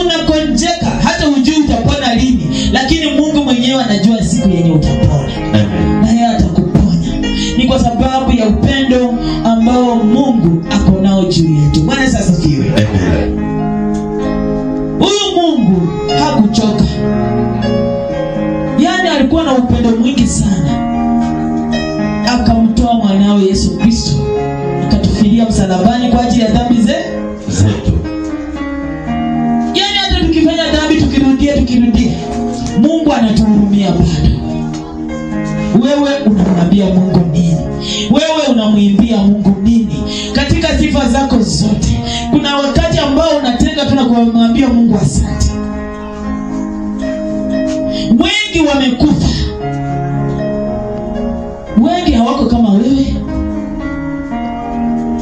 Unagonjeka hata hujui utapona lini, lakini Mungu mwenyewe anajua siku yenye utapona. Amen. Na yeye atakuponya. Ni kwa sababu ya upendo ambao Mungu ako nao juu yetu. Bwana Yesu asifiwe. Amen. Huyu Mungu hakuchoka. Yaani alikuwa na upendo mwingi sana. Akamtoa mwanawe Yesu Kristo, akatufilia msalabani kwa ajili ya dhambi zetu. Yaani hata tukifanya dhambi tukirudia, Mungu anatuhurumia bado. Wewe unamwambia Mungu nini? Wewe unamwimbia Mungu nini? Katika sifa zako zote, kuna wakati ambao unatenga tu na kumwambia Mungu asante. Wengi wamekufa, wengi hawako kama wewe,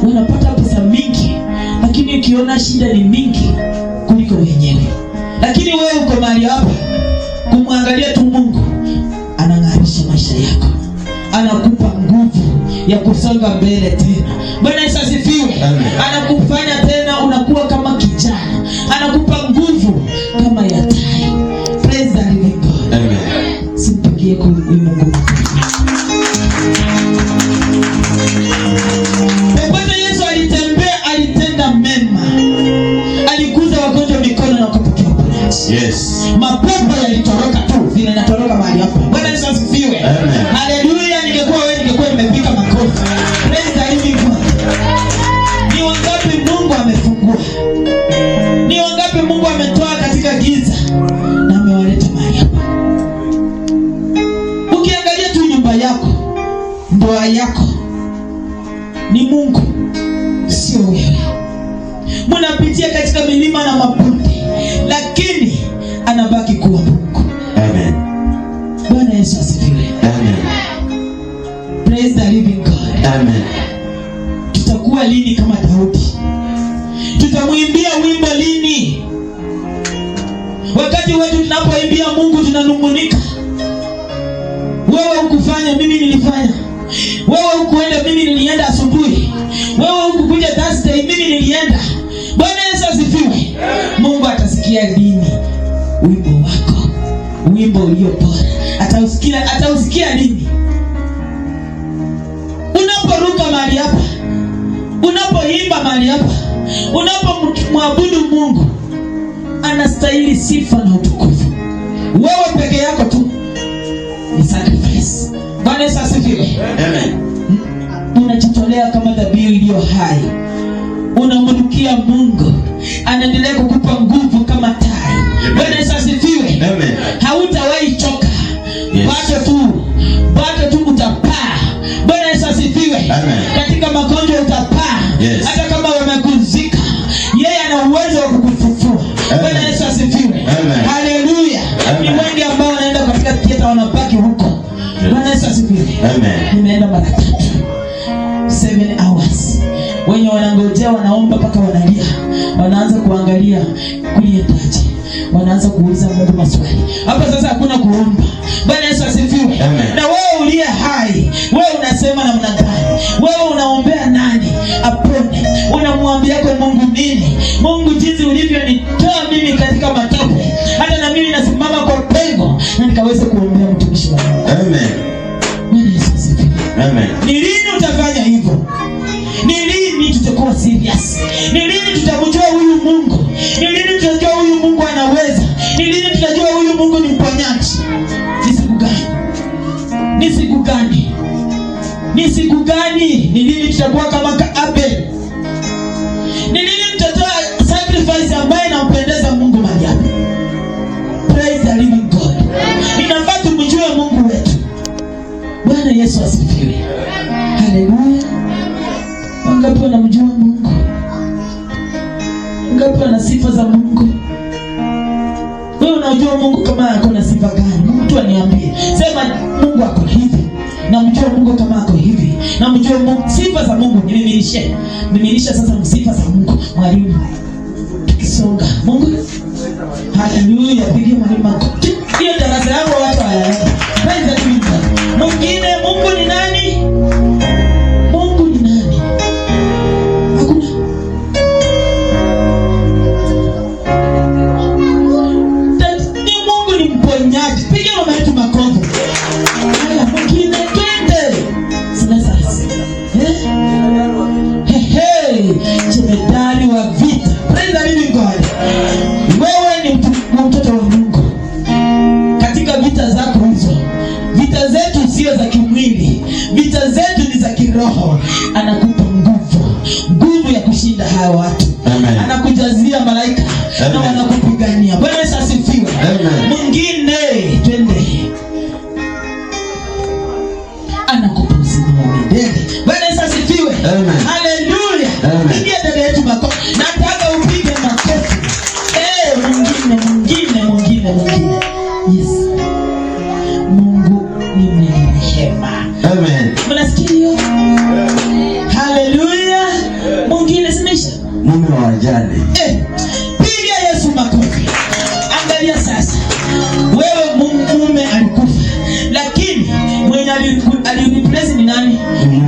wanapata pesa mingi, lakini ukiona shida ni mingi kuliko wenyewe. Lakini wewe uko mahali hapa kumwangalia tu Mungu, anang'arisha maisha yako, anakupa nguvu ya kusonga mbele tena. Bwana Yesu asifiwe. Anakufanya tena unakuwa kama kijana, anakupa nguvu kama ya tai. Praise the living God. Amen. Simpigie huyu Mungu makofi. Popote Yesu alitembea, alitenda mema, aliguza wagonjwa mikono na kupokea uponyaji. Yes. Mapepo yalitoroka tu vile natoroka mahali hapa. Bwana Yesu asifiwe. Amen. Haleluya. Ningekuwa wewe ningekuwa nimepiga makofi. Praise the living God. Ni wangapi Mungu amefungua? Ni wangapi Mungu ametoa katika giza na amewaleta mahali hapa? Ukiangalia tu nyumba yako, ndoa yako, ni Mungu, sio wewe. Mnapitia katika milima na mabonde, lakini anabaki kuwa Mungu. Amen. Bwana Yesu asifiwe. Amen. Praise the living God. Amen. Tutakuwa lini kama Daudi? Tutamwimbia wimbo lini? Wakati wetu tunapoimbia Mungu tunanungunika. Wewe hukufanya, mimi nilifanya. Wewe hukuenda, mimi nilienda asubuhi. Wewe hukukuja Thursday, mimi nilienda. Bwana Yesu asifiwe. Mungu atasikia lini wimbo wako? Wimbo ulio bora. Atausikia lini? Unaporuka mahali hapa, unapoimba mahali hapa, unapomwabudu Mungu, anastahili sifa na utukufu. Wewe peke yako tu ni sacrifice. Bwana Yesu asifiwe. Amen. Unajitolea kama dhabihu iliyo hai, unamrukia Mungu, anaendelea kukupa nguvu kama tai. Bwana Yesu asifiwe. Amen. Hautawahi choka. Yes. Bado tu utapaa. Bwana Yesu asifiwe. Amen. Katika magonjwa utapaa. Yes. Hata kama wamekuzika, yeye ana uwezo wa kukufufua. Amen. Bwana Yesu asifiwe. Amen. Haleluya. Amen. Ni wengi ambao wanaenda katika theater wanabaki huko. Yes. Bwana Yesu asifiwe. Amen. Nimeenda mara 3. 7 hours. Wenye wanangojea wanaomba mpaka wanalia. Wanaanza kuangalia kuliendaje. Wanaanza kuuliza Mungu maswali. Hapa sasa hakuna kuomba. Bwana Yesu asifiwe. Amen. Na wewe uliye hai, wewe unasema namna gani? Wewe unaombea nani apone? Unamwambia kwa Mungu nini? Mungu, jinsi ulivyonitoa mimi katika matope, hata na mimi nasimama kwa pengo na nikaweze kuombea mtumishi wa Mungu. Amen. Bwana Yesu asifiwe. Amen. Ni lini utafanya hivyo? Ni lini tutakuwa serious? Ni lini tutamjua huyu Mungu? Ni lini tutajua huyu Mungu anaweza? Ni lini tutajua huyu Mungu ni mponyaji? Ni siku gani? Ni siku gani? Ni siku gani? Ni lini tutakuwa kama Abel? Ni lini tutatoa sacrifice ambayo inampendeza Mungu mahali hapa? Praise the living God. Inafaa tumjue Mungu wetu. Bwana Yesu asifiwe. Haleluya. Wangapi wanamjua Mungu? Wangapi wana sifa za Mungu? Wewe unajua Mungu kama ako na sifa gani? Mtu aniambie. Sema Mungu ako hivi. Namjua Mungu kama ako hivi. Na mjue Mungu, sifa za Mungu nimimilishe. Mimilisha sasa sifa za Mungu mwalimu. Tukisonga. Mungu. Haleluya, pigia mwalimu makofi. Hiyo darasa yangu watu hawaelewi. Praise the Lord. Mwingine, Mungu ni nani? Mungu ni nani? Hakuna. Ni Mungu ni mponyaji. Piga mama yetu makofi. Haya, mwingine twende. Sina sasa. Eh? Hey, hey, jemedari wa vita. Praise the living God. Wewe ni mtoto wa Mungu. Katika vita zako hizo, vita zetu sio za kimwili, vita zetu ni za kiroho. Anakupa nguvu, nguvu ya kushinda hawa watu. Amen. Anakujazia malaika na Amen. wanakupigania. Bwana Yesu asifiwe. Amen. Mwingine, twende. Anakupa uzima wa milele. Bwana Yesu asifiwe. Amen. Haleluya. Amen. Pigia dada yetu makofi. Nataka upige makofi. Mwingine, mwingine, mwingine, mwingine. Yes. Mungu ni mwenye rehema. Amen. Mnasikia hiyo? Haleluya. Mwingine simesha. Mume wa wajane. Piga Yesu makofi. Angalia sasa. Wewe mume alikufa, lakini mwenye alireplace ni nani?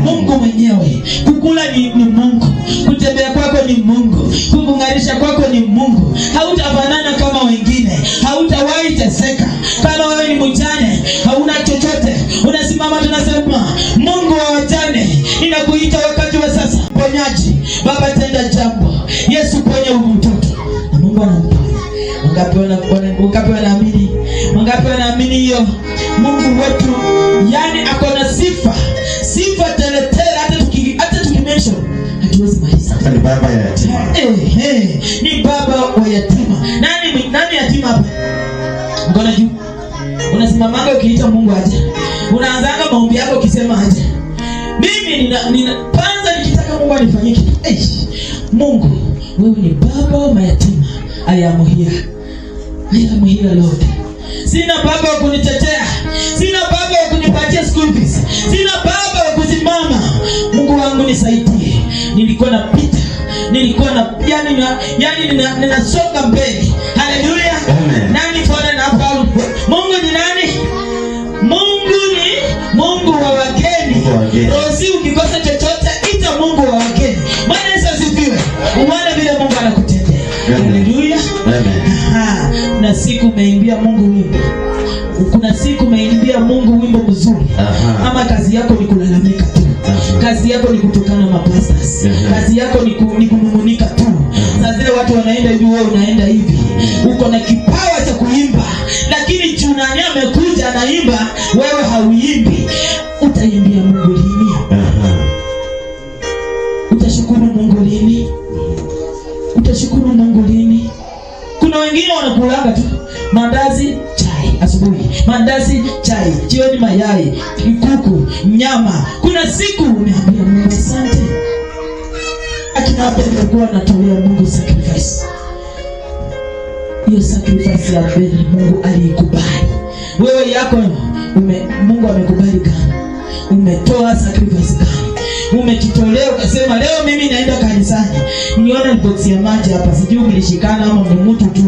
Mungu mwenyewe. Kukula ni Mungu, kutembea kwako ni Mungu, kukung'arisha kwako ni Mungu. Hautafanana kama wengine, hautawahi teseka. Kama wewe ni mjane, hauna chochote, unasimama tunasema, Mungu wa wajane, ninakuita wakati wa sasa. Ponyaji, Baba tenda jambo. Yesu ponye huyu mtoto. Na Mungu anamponya. Wangapi wanaamini? Wangapi wanaamini hiyo? Mungu wetu yani ako na sifa, sifa tele tele, hata tukimention hatuwezi maliza. Ni baba ya yatima. Ni baba wa yatima. Nani yatima hapa? Mkono juu. Unasimamanga ukiita Mungu aje. Unaanzanga maombi yako ukisema aje. Mimi nina kwanza nikitaka Mungu anifanyie kitu. Mungu, wewe ni baba wa mayatima. I am here. I am here, Lord. Sina baba wa kunitetea. Sina baba wa kunipatia school fees. Sina baba wa kusimama. Mungu wangu nisaidie. Nilikuwa napita. Nilikuwa na yani na yani ninasonga mbele. Haleluya. Amen. Nani tuone na hapa? Mungu ni nani? Mungu ni Mungu wa wageni. Mungu wa wageni. Rosi, ukikosa chochote ita Mungu wa wageni. Bwana Yesu asifiwe. Uone vile Mungu anakutendea. Amen. Haleluya. Amen. Aha. Kuna siku umeimbia Mungu wimbo. Kuna siku umeimbia Mungu wimbo mzuri. Aha. Ama kazi yako ni kulalamika tu. Aha. Kazi yako ni kutukana mapastors. Aha. Kazi yako ni kunung'unika tu. Saa zile watu wanaenda hivi, wewe unaenda hivi. Uko na kipawa cha kuimba, lakini Junani amekuja anaimba, wewe hauimbi. Utaimbia Mungu lini? Aha. Utashukuru Mungu lini? Utashukuru Mungu lini? Kuna wengine wanakulanga tu mandazi chai asubuhi, mandazi chai jioni, mayai, kuku, nyama. Kuna siku umeambia Mungu asante. Akina Abel walikuwa wanatolea Mungu sacrifice. Hiyo sacrifice ya Abel Mungu aliikubali. Wewe yako Mungu amekubali gani? Umetoa sacrifice gani? Umejitolea ukasema leo mimi naenda kanisani. Niona box ya maji hapa, sijui mlishikana ama ni mtu tu.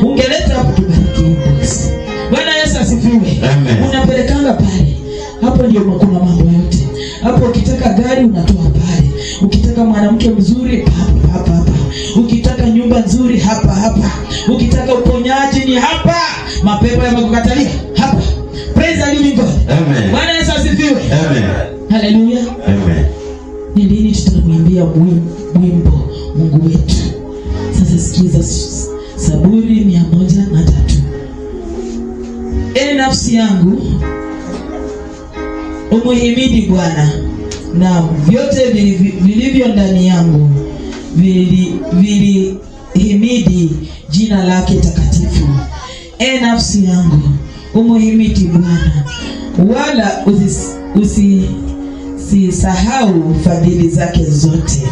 Ungeleta hapo tubariki hii box. Bwana Yesu asifiwe. Amen. Unapelekanga pale. Hapo ndio kuna mambo yote. Hapo ukitaka gari unatoa pale. Ukitaka mwanamke mzuri hapa hapa hapa. Ukitaka nyumba nzuri hapa hapa. Ukitaka uponyaji ni hapa. Mapepo yamekukatalia hapa. Praise the living God. Amen. Bwana Yesu asifiwe. Amen. Haleluya. Amen. Ni lini tutamwimbia wimbo Mungu wetu? Sasa sikiza Zaburi 103. Nafsi yangu umuhimidi Bwana, na vyote vilivyo ndani yangu vilihimidi jina lake takatifu. Nafsi yangu umuhimidi Bwana, wala usisahau fadhili zake zote.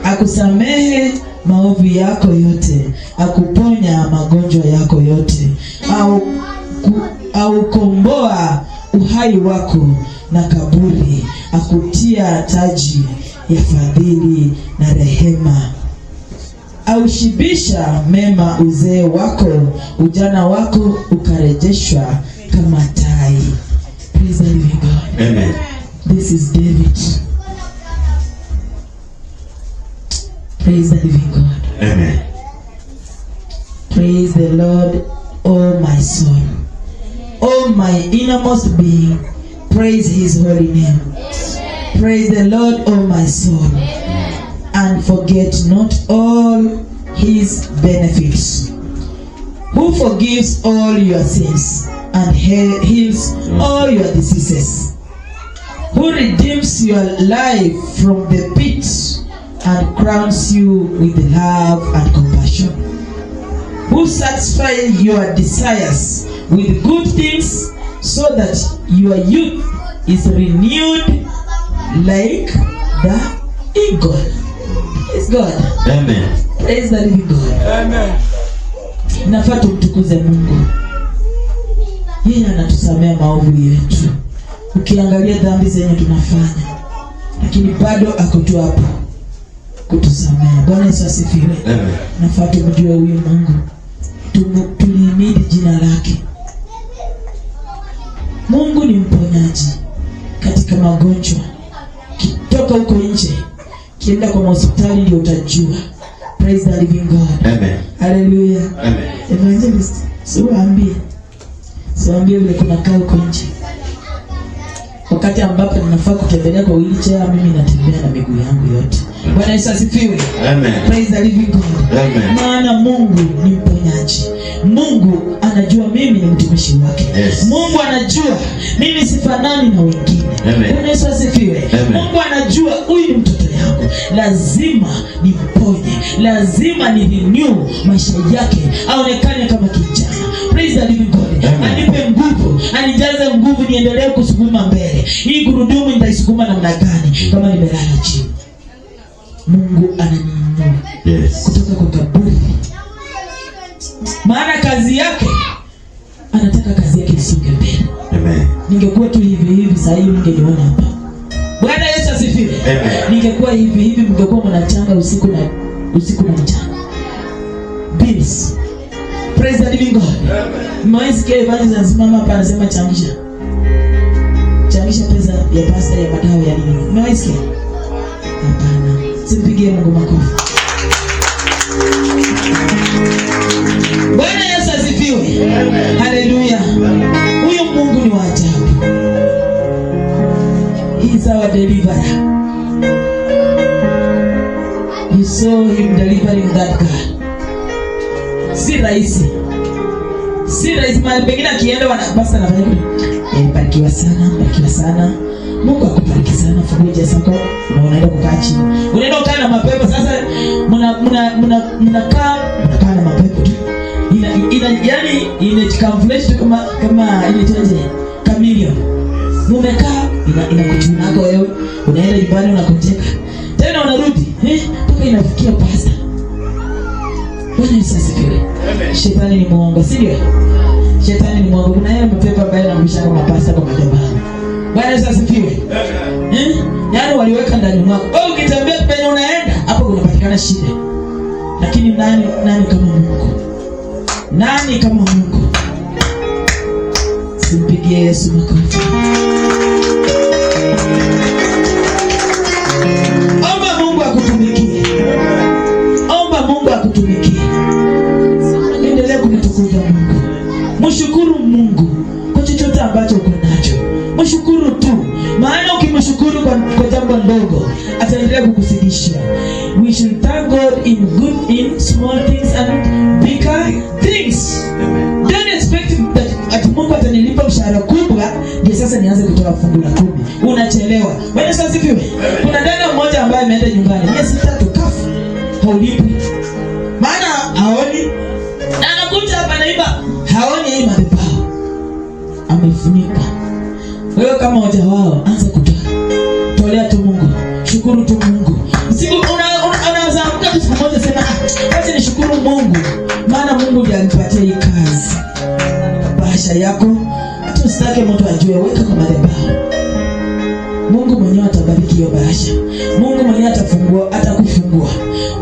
Akusamehe maovu yako yote, akuponya magonjwa yako yote, au aukomboa uhai wako na kaburi, akutia taji ya fadhili na rehema, aushibisha mema uzee wako, ujana wako ukarejeshwa kama tai. Praise the living God. Amen. This is David. Praise the living God. Amen. Praise the Lord, O my soul. O my innermost being, praise his holy name. Praise the Lord, O my soul, and forget not all his benefits, who forgives all your sins and heals all your diseases, who redeems your life from the pit and crowns you with love and compassion, who satisfies your desires with good things so that your youth is renewed like the eagle. Praise God. Amen. Praise the living God. Amen. Nafaa tumtukuze Mungu. Yeye anatusamea maovu yetu. Ukiangalia dhambi zenye tunafanya, lakini bado ako tu hapo kutusamea. Bwana Yesu asifiwe. Amen. Nafaa tumjue huyu Mungu, tulihimidi jina lake. Mungu ni mponyaji katika magonjwa. Kitoka huko nje, kienda kwa hospitali ndio utajua. Praise the living God. Amen. Hallelujah. Amen. Evangelist, siwaambie. Siwaambie vile kuna kaa huko nje. Wakati ambapo ninafaa kutembelea kwa wheelchair, mimi natembea na miguu yangu yote. Bwana Yesu asifiwe. Amen. Praise the living God. Amen. Maana Mungu ni mponyaji. Mungu anajua mimi ni mtumishi wake. Yes. Mungu anajua mimi sifanani na wengine. Amen. Bwana Yesu asifiwe. Amen. Mungu anajua huyu ni mtoto yangu, lazima nimponye, lazima ni renew maisha yake, aonekane kama kijana. Praise the living God. Amen. Anipe nguvu, anijaze nguvu, niendelee kusukuma mbele. Hii gurudumu nitaisukuma namna gani kama nimelala chini? Mungu ananiinua Yes. kutoka kwa kaburi, maana kazi yake, anataka kazi yake isonge mbele. Amen. Ningekuwa tu hivi hivi sasa hivi mngeniona hapa. Bwana Yesu asifiwe. Amen. Ningekuwa hivi hivi mngekuwa mnachanga usiku na mchana. Bills. Praise the living God. Mwaisikia evangelist anasimama hapa anasema changisha. Changisha pesa ya pasta, ya madawa, ya nini. Mwaisikia? Hapana. Simpigie Mungu makofi. Bwana Yesu asifiwe. Haleluya. Huyu Mungu ni wa ajabu. He is our deliverer. You saw him delivering that girl. Si rahisi. Si rahisi. Mahali pengine akienda basi anafanya kitu. Barikiwa sana, barikiwa sana. Mungu akubariki sana, fungue njia zako na unaenda kukaa chini. Unaenda kukaa na mapepo sasa, mnakaa na mapepo tu. Ina yani inajikamuflage tu kama inaitwaje? Chameleon. Mumekaa inakuchuna yako wewe, unaenda nyumbani unakonjeka. Tena unarudi, mpaka inafikia pastor. Bwana Yesu asifiwe. Shetani ni mwongo, si ndio? Shetani ni mwongo. Kuna yale mapepo ambayo yanarusha kwa mapasta kwa madhabahu. Bwana Yesu asifiwe. Yaani waliweka ndani mwako. Wewe ukitembea penye unaenda, hapo kunapatikana shida. Lakini nani kama Mungu? Nani kama Mungu? Simpigie Yesu makofi. Omba Mungu akutumikie. Omba Mungu akutumikie. Endelea kumtukuza Mungu. Mshukuru Mungu kwa chochote ambacho uko nacho. Mshukuru tu. Maana ukimshukuru kwa jambo ndogo, ataendelea kukusidisha. We should thank God in good, in small things and bigger things. Don't expect that ati Mungu atanilipa mshahara kubwa ndio sasa nianze kutoa fungu la 10. Unachelewa. Bwana Yesu asifiwe. Kuna dada mmoja ambaye ameenda nyumbani miezi 3 kafu haulipi. Maana haoni. Na anakuja hapa anaiba, haoni hii madhabahu. Amefunika. Wewe kama mmoja wao anza kutoa. Tolea tu Mungu. Shukuru tu Mungu. Siku unaweza amka tu siku moja sema, acha nishukuru Mungu. Maana Mungu ndiye alinipatia hii kazi. Bahasha yako, hata usitake mtu ajue, weka kwa madhabahu. Mungu mwenyewe atabariki hiyo bahasha. Mungu mwenyewe atafungua, atakufungua.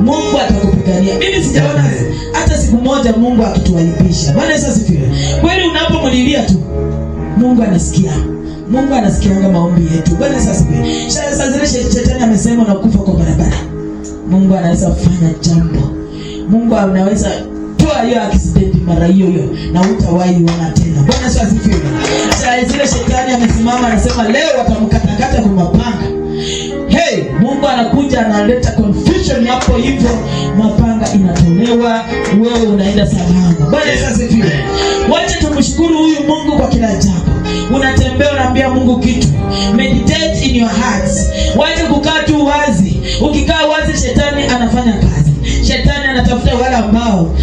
Mungu atakupigania. Mimi sijaona hata siku moja Mungu akituaibisha. Bwana Yesu asifiwe. Kweli unapomlilia tu Mungu anasikia. Mungu anasikianga maombi yetu. Bwana Yesu asifiwe. Sasa zile shetani amesema unakufa kwa barabara. Mungu anaweza kufanya jambo. Mungu anaweza toa hiyo accident mara hiyo hiyo na hutawahi ona tena. Bwana Yesu asifiwe. Saa zile shetani amesimama anasema leo watamkatakata kwa mapanga. Hey, Mungu anakuja analeta confusion hapo hivyo, mapanga inatolewa, wewe unaenda salama. Bwana Yesu asifiwe. Wacha tumshukuru huyu Mungu kwa kila jambo. Unatembea unaambia Mungu kitu. Meditate in your hearts. Wacha kukaa tu wazi. Ukikaa wazi, shetani anafanya kazi. Shetani anatafuta wale ambao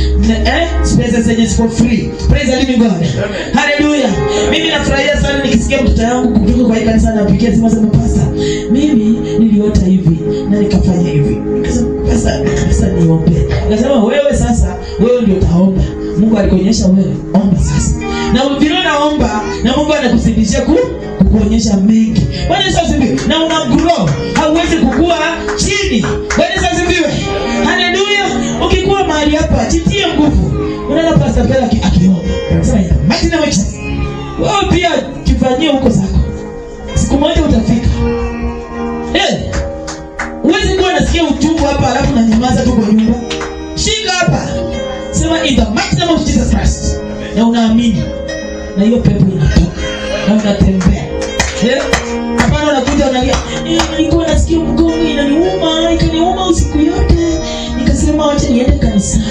spaces zenye ziko free. Praise the living God. Hallelujah. Mimi nafurahia sana nikisikia mtoto yangu kutoka kwa hii kanisa anapigia simu, sema, "Pastor, mimi niliota hivi na nikafanya hivi." Nikasema, "Pastor, sasa niombe." Nikasema, "Wewe sasa, wewe ndio utaomba. Mungu alikuonyesha wewe, omba sasa." Na vile unaomba na Mungu anakuzidishia kukuonyesha mengi. Bwana Yesu asifiwe. Na una grow, hauwezi kukua chini. Bwana Yesu asifiwe. Haleluya. Ukikuwa mahali hapa, jitie nguvu. Unaona Pastor Bella akiomba. Sema, "In the mighty name of Jesus." Wewe pia jifanyie huko zako. Siku moja utafika. Huwezi kuwa nasikia uchungu hapa alafu nanyamaza tu kwa nyumba. Shika hapa. Sema, "In the mighty name of Jesus Christ." Na unaamini. Na hiyo pepo inatoka. Na unatembea. Hapana, unakuja unalia. Nilikuwa nasikia mgongo inaniuma, ikaniuma usiku yote. Nikasema wacha niende kanisani.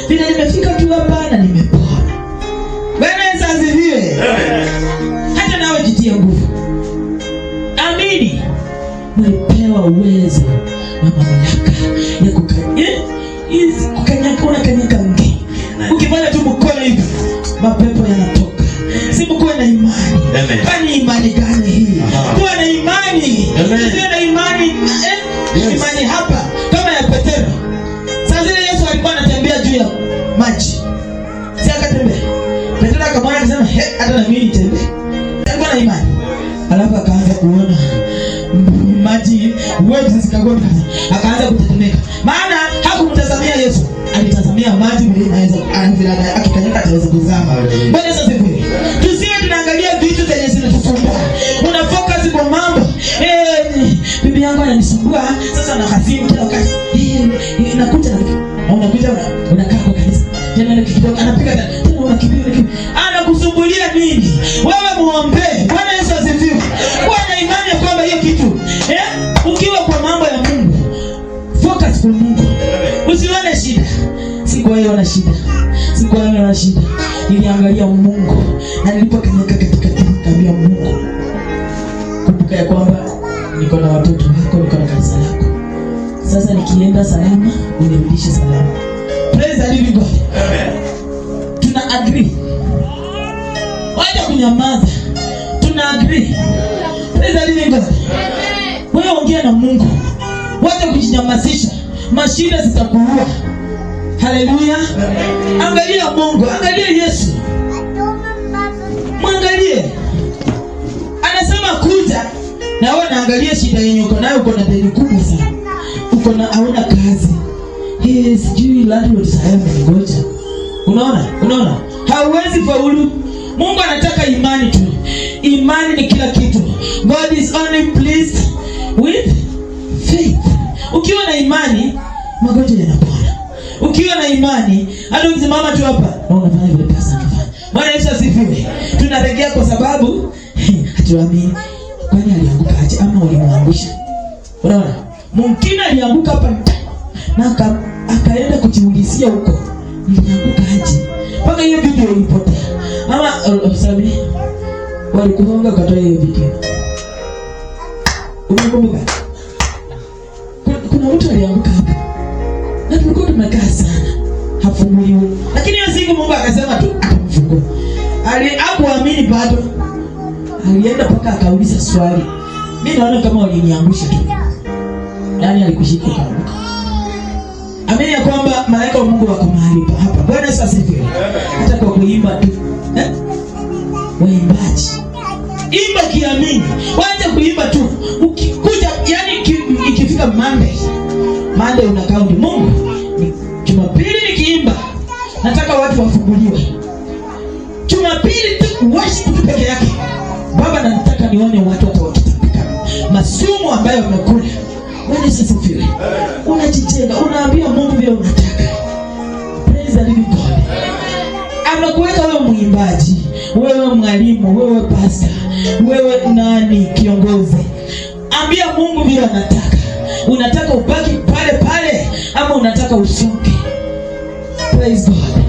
Vile nimefika tu hapa na nimepona. Bwana Yesu asifiwe. Hata nawe jitie nguvu. Amini. Mlipewa uwezo na mamlaka ya hizi kukanyaka, unakanyaka nge. Ukifanya tu mkono hivi, mapepo yanatoka. Si mkuwe na imani. Amen. Kwani imani gani hii? Aha. Kuwa na imani. Amen. Usiwe na imani, Yes. imani hapa kama ya Petero. Saa zile Yesu alikuwa anatembea juu ya maji. Si akatembea. Petero akamwona akasema, "He, hata na mimi nitembee." Alikuwa na imani. Alafu akaanza kuona maji, waves zikagonga, akaanza kutetemeka. Maana hakumtazamia Yesu, alitazamia maji vile inaweza vile akikanyaka ataweza kuzama. Hallelujah. Bwana Yesu asifiwe. Tusiwe tunaangalia vitu zenye zinatusumbua. Una focus kwa mambo. Bibi yangu ananisumbua, sasa na hazimu kila wakati. Nakuja na unakuja unakaa kwa kanisa. Tena na kidogo anapiga tena, tena unakimbia unakimbia. Anakusumbulia nini? Wewe muombe. Bwana Yesu asifiwe. Kuwa na imani ya kwamba hiyo kitu, ukiwa kwa mambo ya Mungu, focus kwa Mungu. Usione shida. Sikuwahi ona shida. Sikuwahi ona shida. Niliangalia Mungu na nilipokanyaga katika nikamwambia Mungu, kumbuka ya kwamba niko na watoto wako, niko na kanisa lako. Sasa nikienda salama, unirudishe salama. Praise the living God. Tuna agree. Wacha kunyamaza. Tuna agree. Praise the living God. Wewe ongea na Mungu. Wacha kujinyamazisha. Mashida zitakuua. Haleluya. Angalia Mungu, angalia Yesu. Mwangalie. Anasema kuja na wewe naangalia shida yenye uko nayo, uko na deni kubwa sana. Uko na hauna kazi. Hey, sijui landlord sasa ameningoja. Unaona? Unaona? Hauwezi faulu. Mungu anataka imani tu. Imani ni kila kitu. God is only pleased with faith. Ukiwa na imani, magonjwa yanapona. Ukiwa na imani, hata ukisimama tu hapa, na unafanya vile pastor anafanya. Bwana Yesu asifiwe. Tunaregea kwa sababu hatuamini. Kwani alianguka aje ama ulimwangusha? Unaona? Mwingine alianguka hapa na akaenda kujiulizia huko. Nilianguka aje? Mpaka hiyo video ilipotea. Ama sorry. Walikuhonga ukatoa hiyo video. Unakumbuka? Kuna mtu alianguka hapa. Na tulikuwa tumekaa sana. Hafunguliwi. Lakini hiyo siku Mungu akasema tu atamfungua. Hakuamini bado. Alienda mpaka akauliza swali. Mimi naona kama waliniangusha tu. Nani alikushika ukaanguka? Amini ya kwamba malaika wa Mungu wako mahali pa hapa. Bwana Yesu asifiwe. Hata kwa kuimba tu. Waimbaji. Imba kiamini. Wacha kuimba tu. Monday una count Mungu. Jumapili nikiimba nataka watu wafunguliwe. Jumapili tu worship tu peke yake. Baba, nataka nione watu hata wakitapika masumu ambayo wamekula. Bwana Yesu asifiwe. Unajijenga, unaambia Mungu vile unataka. Praise the living God. Amekuweka wewe mwimbaji, wewe mwalimu, wewe pastor, wewe nani kiongozi. Ambia Mungu vile anataka. Unataka ubaki pale pale ama unataka usonge? Praise God.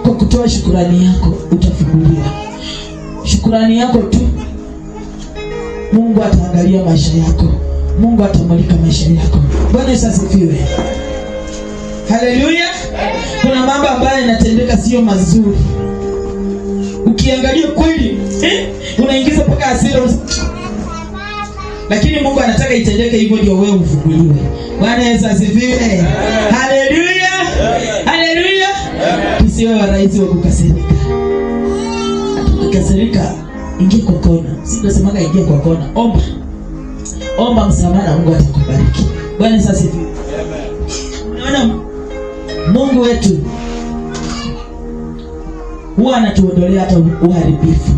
Kwa kutoa shukurani yako utafunguliwa. Shukurani yako tu, Mungu ataangalia maisha yako. Mungu atamulika maisha yako. Bwana Yesu asifiwe. Haleluya. Kuna mambo ambayo yanatendeka sio mazuri. Ukiangalia kweli, unaingiza mpaka hasira. Lakini Mungu anataka itendeke hivyo ndio wewe ufunguliwe. Bwana Yesu asifiwe. Haleluya. Haleluya. Tusiwe warahisi wa kukasirika. Ukikasirika, ingia kwa kona. Si tunasemaga ingia kwa kona. Omba. Omba msamaha na Mungu atakubariki. Bwana Yesu asifiwe. Unaona Mungu wetu huwa anatuondolea hata uharibifu.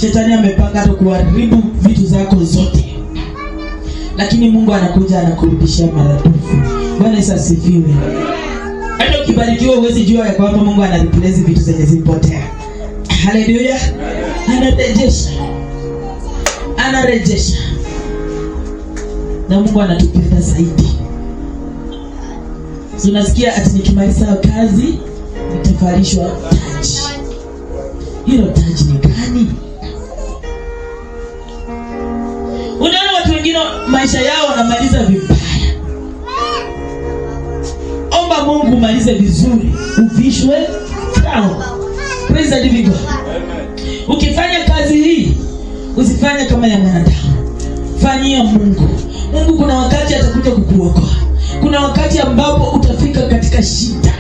Shetani amepanga hata kuharibu vitu zako zote, lakini Mungu anakuja anakurudishia maradufu. Bwana Yesu asifiwe. Hata ukibarikiwa huwezi jua ya kwamba Mungu ana replace vitu zenye zilipotea. Haleluya. Anarejesha, anarejesha, na Mungu anatupenda zaidi. So unasikia ati nikimaliza kazi nitavalishwa taji. Hilo taji ni gani? Unaona watu wengine maisha yao wanamaliza vibaya. Omba Mungu umalize vizuri, uvishwe crown. Praise the living God. Ukifanya kazi hii usifanye kama ya mwanadamu, fanyia Mungu. Mungu kuna wakati atakuja kukuokoa, kuna wakati ambapo utafika katika shida,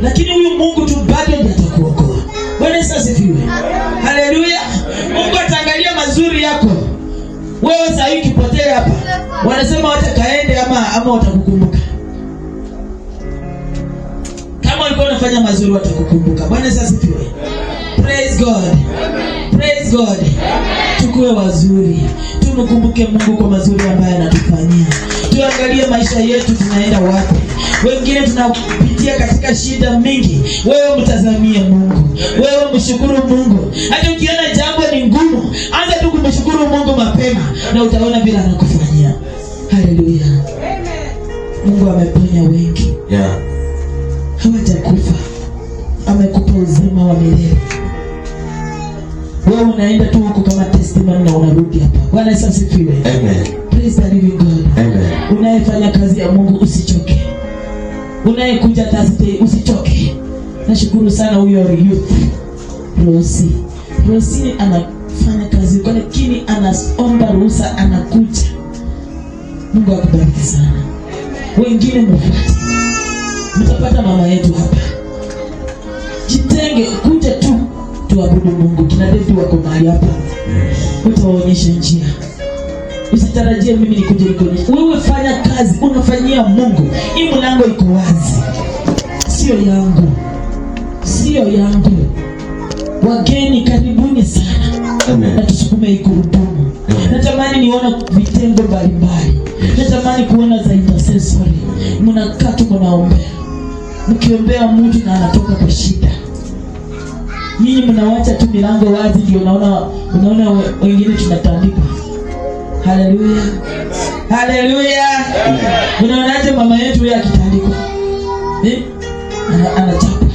lakini huyu Mungu tu bado ndiye atakuokoa. Bwana Yesu asifiwe. Haleluya. Mungu ataangalia mazuri yako. Wewe sasa hivi ukipotea hapa, wanasema wacha kaende ama watakukumbuka. Kama ulikuwa unafanya mazuri watakukumbuka. Bwana Yesu asifiwe. Praise God. Praise God. Tukue wazuri, tumkumbuke Mungu kwa mazuri ambayo anatufanyia. Tuangalie maisha yetu tunaenda wapi. Wengine tunapitia katika shida mingi. Wewe mtazamie Mungu, wewe mshukuru Mungu. Hata ukiona jambo ni ngumu, anza tu kumshukuru Mungu mapema na utaona vile anakufanyia. Haleluya. Mungu ameponya wengi. Hawajakufa. Amekupa uzima wa milele. Wewe unaenda tu huko kama testimony na unarudi hapa. Bwana Yesu asifiwe. Amen. Praise the living God. Amen. Unayefanya kazi ya Mungu usichoke. Unayekuja Thursday usichoke. Nashukuru sana huyo youth Rosi. Rosi anafanya kazi huko lakini anaomba ruhusa anakuja. Mungu akubariki sana. Wengine mfuate. Mtapata mama yetu hapa. Jitenge, kuja tu tuabudu Mungu. Kina David wako mahali hapa. Utawaonyesha njia. Usitarajie mimi nikuje nikuonyeshe. Wewe fanya kazi, unafanyia Mungu. Hii mlango iko wazi. Sio yangu. Sio yangu. Wageni karibuni sana. Amen. Na tusukume hii gurudumu. Natamani nione vitengo mbalimbali. Natamani kuona za intercessory. Mnakaa tu mnaombea. Mkiombea mtu na anatoka kwa shida. Nyinyi mnawacha tu milango wazi, ndio unaona wengine tunatandikwa. Haleluya. Haleluya. Unaonaje mama yetu yeye akitandikwa? Anachapa.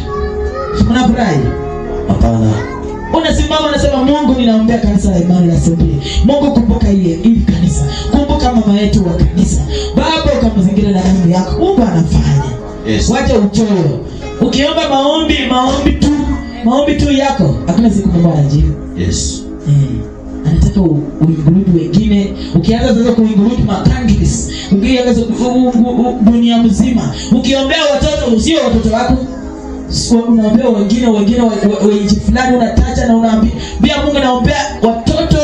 Unafurahi? Hapana. Unasimama unasema Mungu, ninaombea kanisa la Emmanuel Assembly. Mungu, kumbuka ile kanisa. Kumbuka mama yetu wa kanisa. Baba, ukamzingira na damu yako. Mungu anafanya. Yes. Wacha uchoyo. Ukiomba maombi, maombi tu yako, hakuna siku Mungu anajibu. Yes. Anataka uinguludu wengine. Ukianza sasa kuinguludu ma countries, ukianza dunia mzima. Ukiombea watoto, usio watoto wako. So, unaombea wengine wa nchi fulani, unatacha na unaambia Mungu, naombea watoto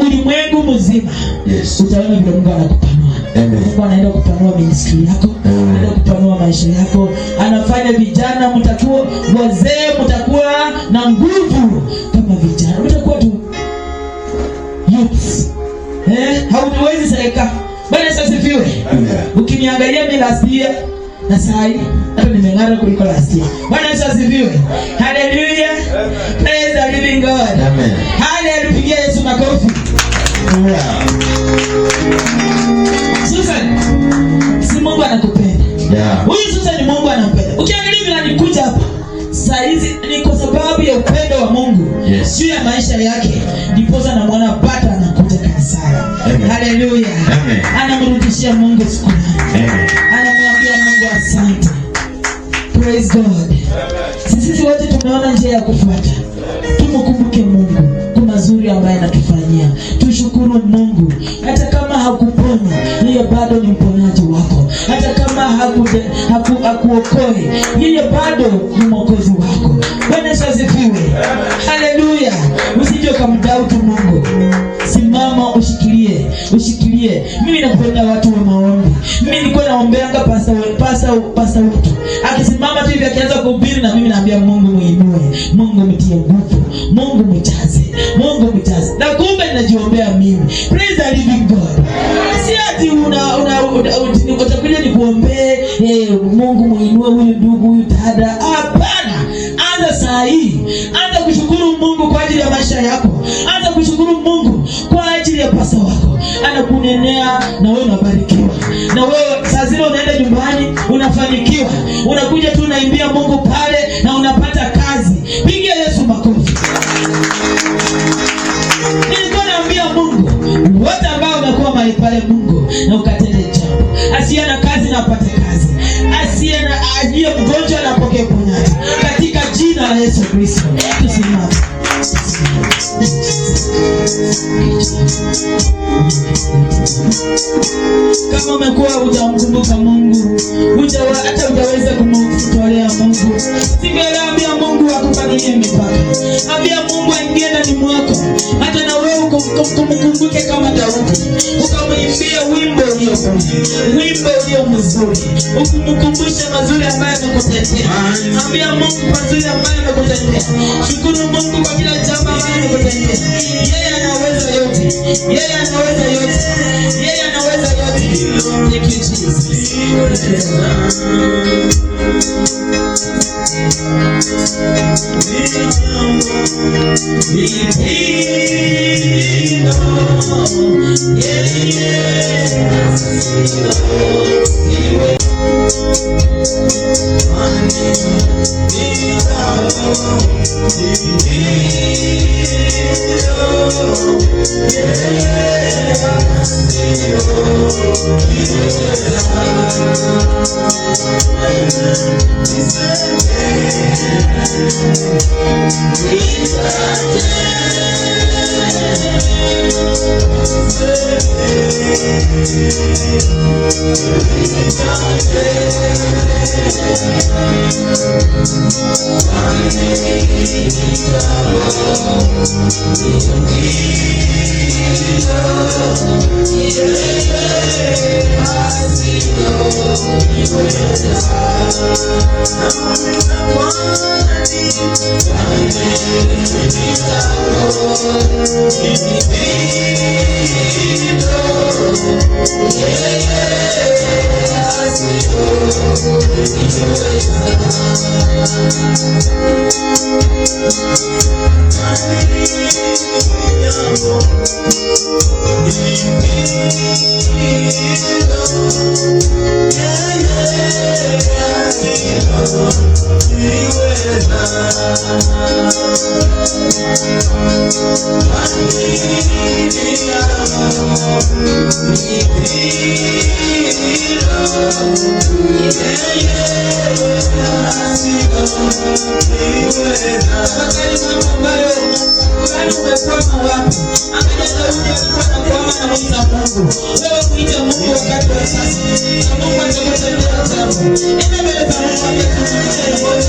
Ulimwengu mzima. Yes. Utaona vile Mungu anakupanua. Amen. Mungu anaenda kupanua ministry yako, anaenda kupanua maisha yako, anafanya vijana mtakuwa wazee, mtakuwa na nguvu kama vijana, mtakuwa tu youths. Hauwezi sereka. Bwana Yesu asifiwe. Ukiniangalia mimi last year na saa hii hata nimeng'ara kuliko last year. Bwana Yesu asifiwe. Hallelujah. Praise the living God. Amen. Hallelujah. Pigia Yesu makofi. Susan, si Mungu anakupenda. Yeah. Huyu Susan Mungu anampenda. Ukiangalia vile alikuja hapa saa hizi ni kwa sababu ya upendo wa Mungu Yes. juu ya maisha yake, ndiposa namuona bado anakuja kanisani. Amen. Haleluya. Amen. Anamrudishia Mungu shukrani. Amen. Anamwambia Mungu asante. Praise God. Sisi wote tumeona njia ya kufuata. Tumkumbuke Mungu kwa mazuri ambayo anatufanyia. Tushukuru Mungu hata kama hakuponya, yeye bado ni mponyaji wako. Hata kama hakuokoe, yeye bado ni mwokozi wako. Bwana Yesu asifiwe. Haleluya. Usije ukamdoubt Mungu. Simama ushikilie, ushikilie. Mimi nakupenda watu wa maombi. Mimi nilikuwa naombeanga pasta wetu. Akisimama tu hivi akianza kuhubiri na mimi naambia Mungu muinue, Mungu mtie nguvu, Mungu mjaze, Mungu mjaze. Na kumbe ninajiombea mimi. Praise the living God. Si ati utakuja nikuombee, Mungu muinue huyu ndugu huyu dada. Hapana. Anza saa hii. Anza kushukuru Mungu kwa ajili ya maisha yako. Anza kushukuru Mungu kwa ajili ya pasta wako. Anakunenea na wewe unabarikiwa. Na wewe saa zile unaenda nyumbani unafanikiwa. Unakuja tu unaimbia Mungu pale na unapata kazi. Pigia Yesu makofi. Nilikuwa naambia Mungu, wote ambao wamekuwa mahali pale Mungu na ukatende jambo. Asiye na kazi na apate kazi. Asiye na aliye mgonjwa na apokee uponyaji. Katika jina la Yesu Kristo. Tusimame. Kama umekuwa hujamkumbuka Mungu, hata hujaweza kumtolea Mungu, siku ya leo ambia Mungu akupanulie mipaka. Ambia Mungu aingie ndani mwako, hata na wewe ukumkumbuke kama Daudi, ukamwimbie wimbo ulio bora, wimbo ulio mzuri, ukumkumbushe mazuri ambayo amekutendea. Ambia Mungu mazuri ambayo amekutendea. Shukuru Mungu kwa kila jambo ambalo amekutendea. Yeye anaweza yote, yeye anaweza yote, yeye anaweza yote. Thank you Jesus.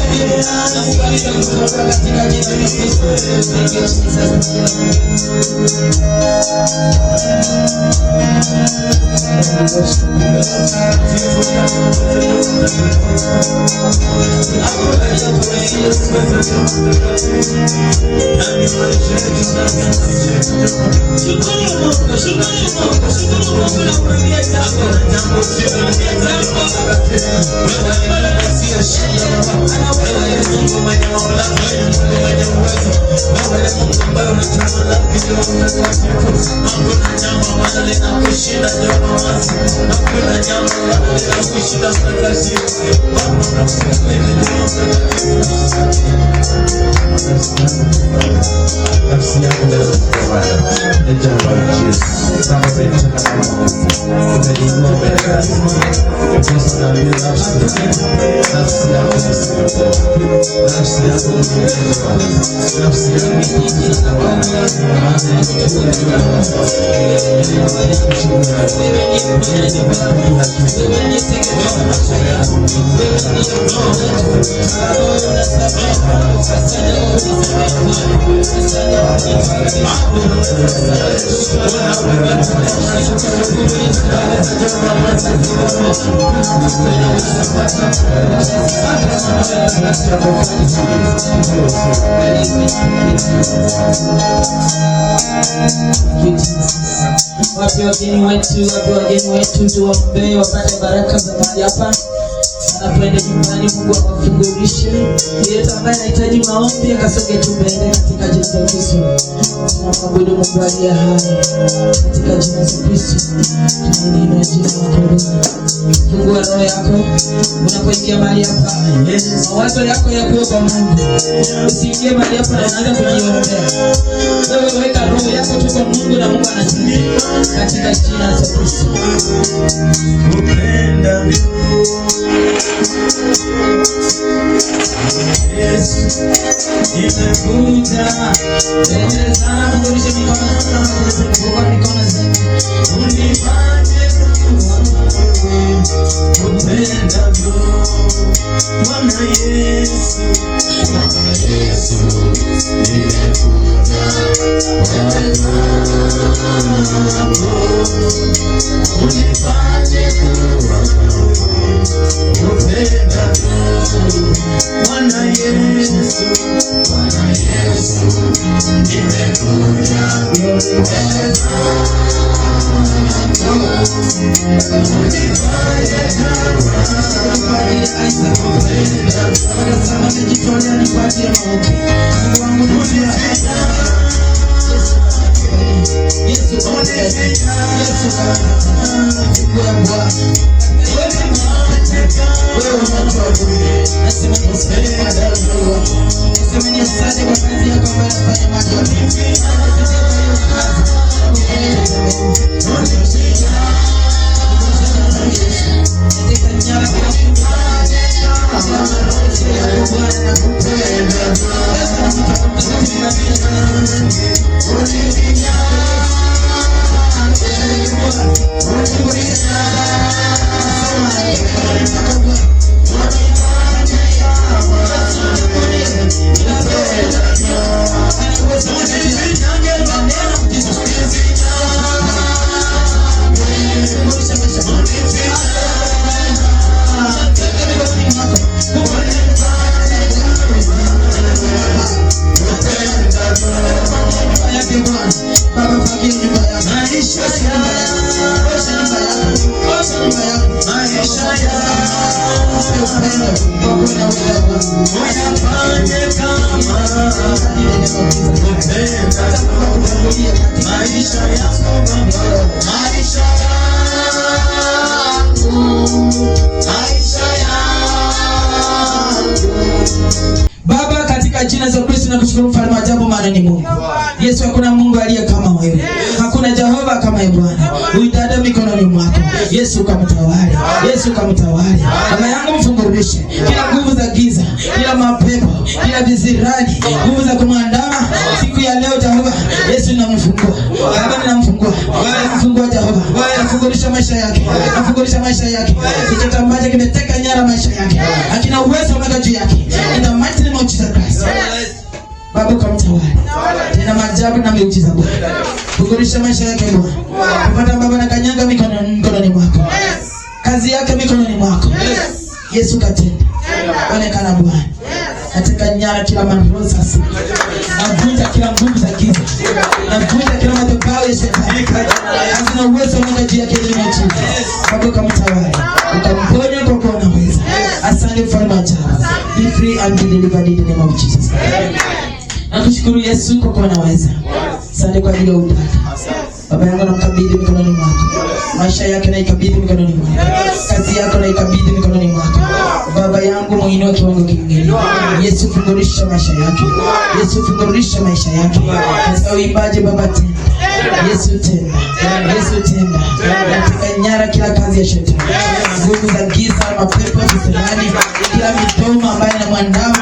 Nakubalika kutoka katika jina la Yesu. Thank you Jesus. Nafsi yangu leo Bwana, nijabariki Yesu. Baba, umetenda kama umeniinua mbele zako. Sasa naambia nafsi, nafsi yako isiwe, nafsi yako isiwe, nafsi yako isiwe, maana nimekuja juu ya watu. Wape wageni wetu, wape wageni wetu, tuwaombee wapate baraka za mahali hapa wanapoenda nyumbani. Mungu awafungulishe. Yeyote ambaye anahitaji maombi akasonge tu mbele katika jina la Kristo. Tunamwabudu Mungu aliye hai katika jina la Kristo. Tunaliinua jina lako Bwana. Fungua roho yako unapoingia mahali hapa, mawazo yako yakuwe kwa Mungu. Usiingie mahali hapa na unaanza kujiombea. Wewe weka roho yako tu kwa Mungu na Mungu anatenda katika jina la Kristo. Yesu, nimekuja mbele zako, rudisha mikono fungua mikono zetu, unifanye kuwa wewe upendavyo. Bwana Yesu, Bwana Yesu, nimekuja mbele zako, unifanye kuwa wewe upendavyo. Bwana Yesu, Bwana Yesu, nimekuja mbele zako, unifanye Sasa nimejitolea nipatie maombi. Mungu wangu Yesu, Yesu, Mungu ya Bwana. Wewe unatoa bure. Nasema ni asante kwa kazi yako. Nasema ni asante kwa kazi yako ambayo unafanya mahali hapa. Kupitia kwa hiyo kazi, Maisha yako Baba, maisha yangu, maisha yangu. Baba, katika jina la Kristo nakushukuru mfalme wa ajabu, maana ni Mungu. Yesu, hakuna Mungu aliye kama wewe, hakuna Jehova kama wewe Bwana. Huyu dada mikononi mwako Yesu, kamtawale. Yesu, kamtawale. Baba yangu, mfungurishe kila nguvu za giza, kila mapepo, kila vizirani, nguvu za kumwandama siku ya leo Jehova. Yesu, ninamfungua Baba, ninamfungua, ninamfungua Jehova, nafungurisha maisha yake. Nafungulisha maisha yake. Chochote ambacho kimeteka nyara maisha yake, hakina uwezo mwaka juu yake. In the mighty name of Jesus Christ. Baba, ukamtawale. Tena maajabu na miujiza, Bwana. Fungulisha maisha yake, Bwana. Kupata Baba na kanyanga mikononi mwako. Kazi yake mikononi mwako. Yesu, katenda. Onekana, Bwana. Nateka nyara kila maroho sasa. Navunja kila nguvu za giza. Navunja kila madhabahu ya shetani. Hazina uwezo mwaka juu yake ni Jesus. Baba, ukamtawale. Ukamponya kwa kuwa unaweza. Asante, mfalme wa ajabu. Be free and be delivered in the name of Jesus. Nakushukuru Yesu kwa kuwa unaweza. Asante kwa ajili ya udada. Baba yangu, namkabidhi mikononi mwako. Maisha yake naikabidhi mikononi mwako. Kazi yako naikabidhi mikononi mwako. Baba yangu, muinue kiwango kingine. Yesu, fungulisha maisha yake. Yesu, fungulisha maisha yake. Katika uimbaji, Baba, tenda. Yesu, tenda. Yesu, tenda. Nateka nyara kila kazi ya shetani. Nguvu za giza, mapepo ya kisirani, kila midomo ambayo inamwandama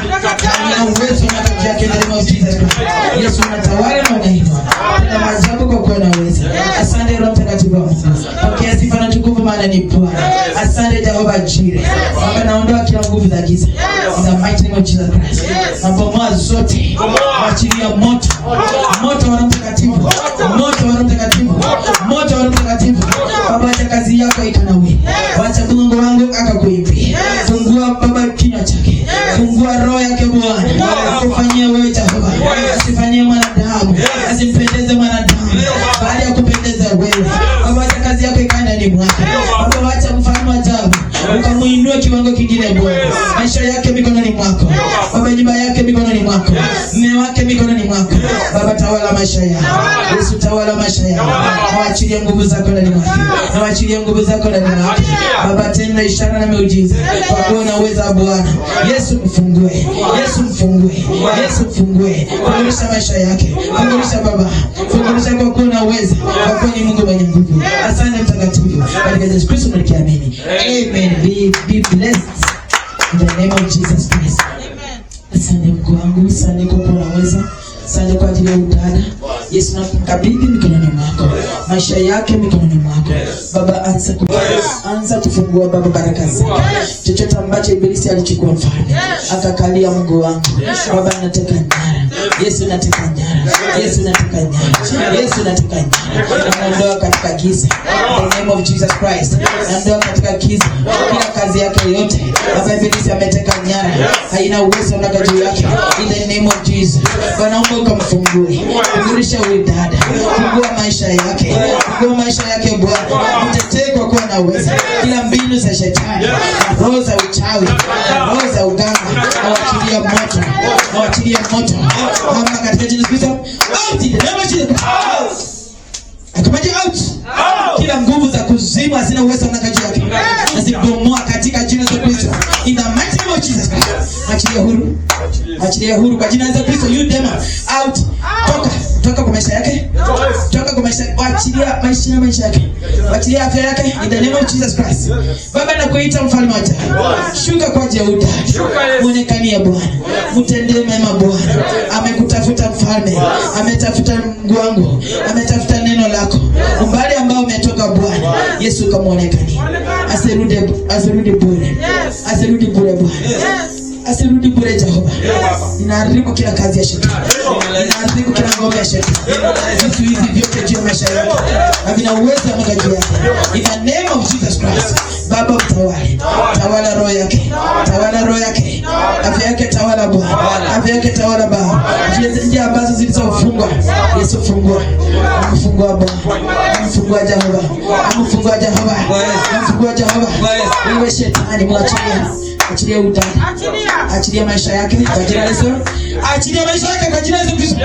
na uwezo na kazi yake in the name of Jesus Christ. Yesu, unatawala na unainua. Tenda maajabu kwa kuwa unaweza. Asante Roho Mtakatifu wa Mungu. Pokea sifa na tukufu, maana ni Bwana. Asante Jehova Jireh. Baba, naondoa kila nguvu za giza. In the mighty name of Jesus Christ. Nabomoa zote. Achilia moto. Moto wa Roho Mtakatifu. Moto wa Roho Mtakatifu. Moto wa Roho Mtakatifu. Baba, acha kazi yako ikanawiri. Wacha Mungu wangu akakuimbie. Fungua Baba kinywa chake. Fungua roho yake, Bwana. Akufanyie wewe, Jehova. Asifanyie mwanadamu. Asimpendeze mwanadamu, bali akupendeze wewe. Baba, acha kazi yako ikae ndani mwake. Baba, wacha mfalme wa ajabu ukamuinue kiwango kingine, Bwana. Maisha yake mikononi mwako. Baba, nyumba yake mikononi mwako. Mume wake mikononi mwako. Baba, tawala maisha yao. Yesu, tawala maisha yao. Waachilie nguvu zako ndani mwake. Na waachilie nguvu zako ndani mwake. Baba, tenda ishara na miujiza. Kwa kuwa unaweza, Bwana. Yesu, mfungue. Yesu, mfungue. Yesu, mfungue. Fungulisha maisha yake. Fungulisha, Baba. Fungulisha kwa kuwa unaweza. Kwa kuwa ni Mungu mwenye nguvu. Asante, Mtakatifu. Katika Yesu Kristo tunakiamini. Amen. Be blessed in the name of Jesus Christ. Asante Mungu wangu, asante kwa kuwa unaweza. Asante kwa ajili ya udada. Yesu, nakukabidhi mikononi mwako. Maisha yake mikononi mwako. Baba, anza kufungua, Baba, baraka zake. Chochote ambacho ibilisi alichukua, mfalme, akakalia Mungu wangu. Baba, nateka nyara. Yesu, nateka nyara. Yesu, nateka nyara. Yesu, nateka nyara. Naondoa katika giza. In the name of Jesus Christ. Naondoa katika giza kila kazi yake yote ambayo ibilisi ameteka nyara. Haina uwezo na juu yake. In the name of Jesus. Bwana, naomba ukamfungue. Fungulisha huyu dada. Fungua maisha yake. Fungua maisha yake, Bwana. Mtetee kwa kuwa anaweza. Kila mbinu za shetani, na roho za uchawi, na roho za uganga, nawachilia moto. Nawachilia moto. Kama katika jina la Kristo. Out in the name of Jesus. I command you out. Kila nguvu za kuzimu hazina uwezo na juu yake. Nazibomoa katika jina la Kristo. In the mighty name of Jesus Christ. Achilia huru. Achilia huru kwa jina la Kristo. You demon out. Toka. Toka kwa maisha yake. Toka kwa maisha. Achilia maisha na maisha yake. Achilia afya yake in the name of Jesus Christ. Baba, nakuita mfalme wa ajabu. Shuka kwa ajili ya udada. Muonekanie, Bwana. Mtendee mema, Bwana. Amekutafuta, mfalme. Ametafuta Mungu wangu. Ametafuta neno lako. Umbali ambao umetoka, Bwana. Yesu, kamuonekanie. Asirudi, asirudi bure. Asirudi bure, Bwana. Asirudi bure, Jehova. Ninaharibu kila kazi ya shetani. Ninaharibu kila ngome ya shetani. Vizuizi vyote juu ya maisha yake havina uwezo wa Mungu juu yake. In the name of Jesus Christ. Baba, mtawale. Tawala roho yake. Tawala roho yake. Afya yake tawala, Bwana. Afya yake tawala, Baba. Njia ambazo zilizofungwa. Yesu, fungua. Amfungua Bwana. Amfungua Jehova. Amfungua Jehova. Amfungua Jehova. Wewe shetani, mwachilie. Achilia udada. Achilia maisha yake kwa jina la Yesu. Achilia maisha yake kwa jina la Yesu Kristo.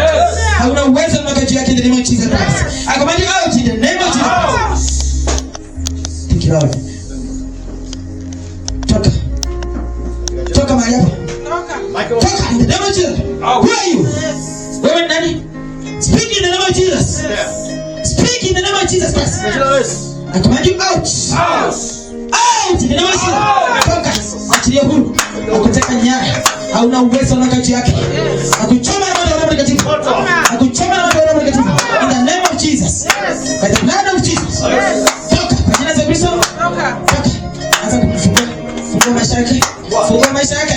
Hauna uwezo mpaka juu yake in the name of Jesus Christ. I command you out in the name of Jesus Christ. Thank you, Lord. Toka. Toka mahali hapa. Toka in the name of Jesus. Who are you? Wewe ni nani? Speak in the name of Jesus. Speak in the name of Jesus Christ. I command you out. Out in the name of Jesus. Toka. Achilia huru. Nakuteka nyara. Hauna uwezo na juu yake. Nakuchoma na moto wa Roho Mtakatifu. Nakuchoma na moto wa Roho Mtakatifu. In the name of Jesus. By the blood of Jesus. Toka kwa jina la yake. Fungua maisha yake.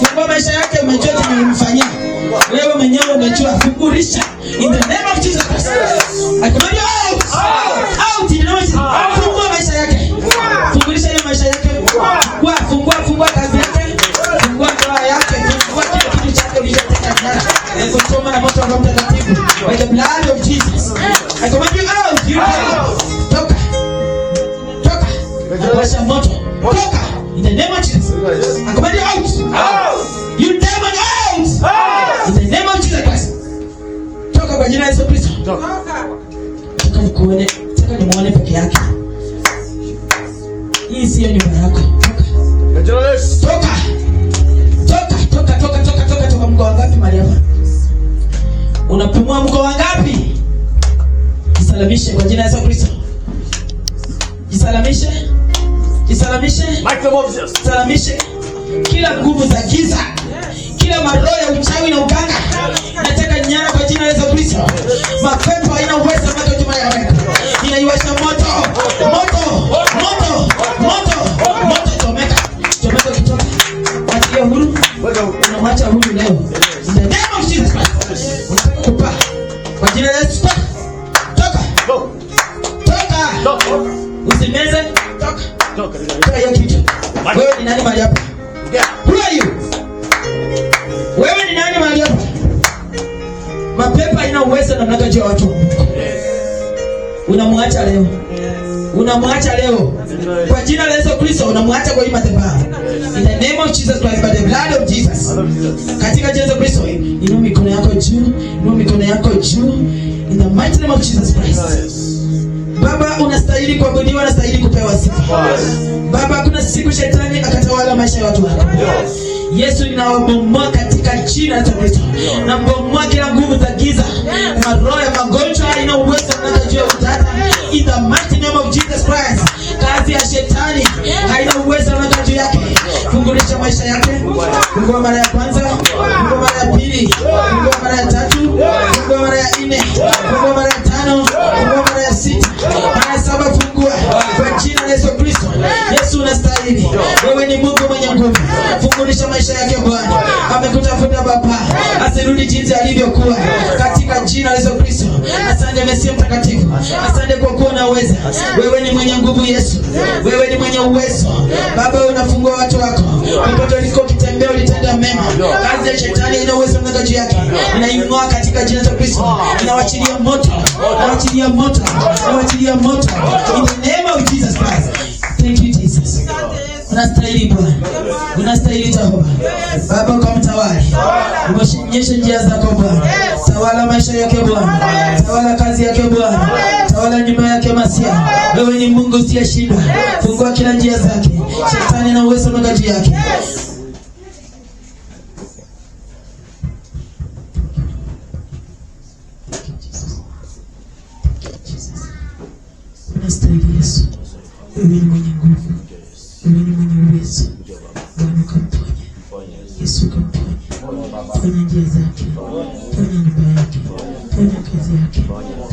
Fungua maisha yake. Umejua chenye ulimfanyia. Wewe mwenyewe umejua. Fungurisha. In the name of Jesus Christ. I command you out. Out in the name of Jesus. Fungua maisha yake. Fungurisha hiyo maisha yake. Fungua, fungua, fungua kazi yake. Fungua ndoa yake. Fungua kila kitu chake ulichoteka nyara. Na kuchoma na moto wa Roho Mtakatifu. By the blood of Jesus. I command you out. You out. Toka. Toka. Washa moto. Toka. In the name of Jesus. I command you out. You demon, out. In the name of Jesus Christ. Toka kwa jina la Yesu Kristo. Toka nikuone. Toka nimuone peke yake. Hii siyo nyumba yako. Toka. Toka. Toka, toka, toka, toka, toka, toka. Mko wangapi mahali hapa? Unapumua, mko wangapi? Jisalamishe kwa jina la Yesu Kristo. Jisalamishe. Jisalamishe. Jisalamishe. Kila nguvu za giza, kila maroho ya uchawi na uganga, nateka nyara kwa jina la Yesu Kristo. Mapepo haina uwezo moto juma ya weka. Ninaiwasha moto, moto, moto, moto, moto, chomeka. Chomeka kutoka. Achilia huru. Unamwacha huru leo. In the name of Jesus Christ. Unataka kupaa. Kwa jina la Yesu. Toka. Toka. Usimeze. Toka. Toka hiyo kitu. Wewe ni nani mahali hapa? Who are you? Wewe ni nani mahali hapa? Mapepo haina uwezo na mamlaka juu ya watu wa Mungu. Unamwacha leo. Unamwacha leo. Kwa jina la Yesu Kristo unamwacha kwa hii madhabahu. In the name of Jesus Christ, by the blood of Jesus. Katika jina la Yesu Kristo, inua mikono yako juu, inua mikono yako juu. In the mighty name of Jesus Christ. Baba, unastahili kuabudiwa, unastahili kupewa sifa. Baba, kuna siku shetani akatawala maisha ya watu wako. Yesu, ninawabomoa katika jina la Yesu Kristo. Nabomoa kila nguvu za giza, maroho ya magonjwa ina uwezo na juu ya utata. In the mighty name of Jesus Christ. Kazi ya shetani haina uwezo na juu yake. Fungulisha maisha yake. Fungua mara ya kwanza, fungua mara ya pili, fungua mara ya tatu, fungua mara ya nne, fungua mara ya tano, fungua mara ya sita, mara ya saba, fungua kwa jina la Yesu Kristo. Yesu, unastahili. Wewe ni Mungu mwenye nguvu. Fungulisha maisha yake Bwana. Amekutafuta Baba, asirudi jinsi alivyokuwa, katika jina la Yesu Kristo. Asante Mesia Mtakatifu, asante kwa kuwa unaweza. Wewe ni mwenye nguvu Yesu, wewe ni mwenye uwezo Baba. Wewe unafungua watu wako popote uliko ukitembea, ulitenda mema. Kazi ya shetani ina uwezo mmoja juu yake, inaing'oa katika jina la Yesu Kristo. Inawachilia moto, inawachilia moto, inawachilia moto in the name of Jesus Christ. Thank you, Jesus. Unastahili Bwana, unastahili Jehova. Baba, ukamtawale, umeonyesha njia zako Bwana. Tawala maisha yake Bwana, tawala kazi yake Bwana, tawala nyumba yake Masia. Wewe ni Mungu usiyeshindwa, fungua kila njia zake. Shetani na uwezo mwaka juu yake. Unastahili Yesu, wewe ni mwenye nguvu, wewe ni mwenye uwezo. Bwana, ukamponye Yesu, ukamponye, ponya njia zake, ponya nyumba yake, ponya kazi yake,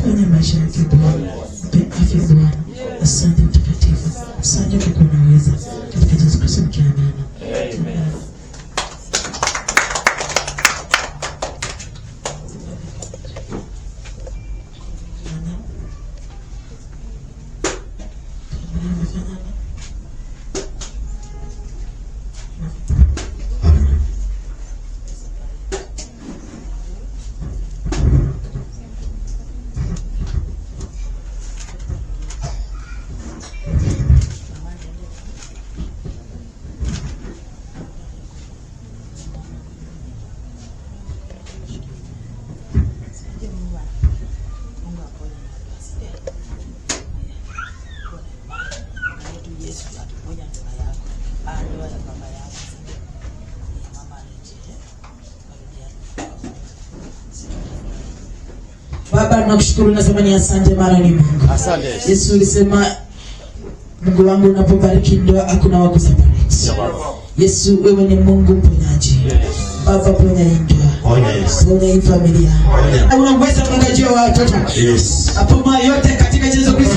ponya maisha yake Bwana, mpe afya Bwana. Asante Mtakatifu, asante kwa kuwa unaweza, katika Yesu Kristo nikiamini. Amen. Baba, nakushukuru, nasema ni asante, maana ni Mungu. Asante. Yesu, ulisema, Mungu wangu, unapobariki ndoa hakuna wa kuseparate. Yesu, wewe ni Mungu mponyaji. Baba, ponya hii ndoa. Ponya, Yesu. Ponya hii familia. Una uwezo Mungu juu ya watoto. Apomoa yote katika jina la Yesu Kristo.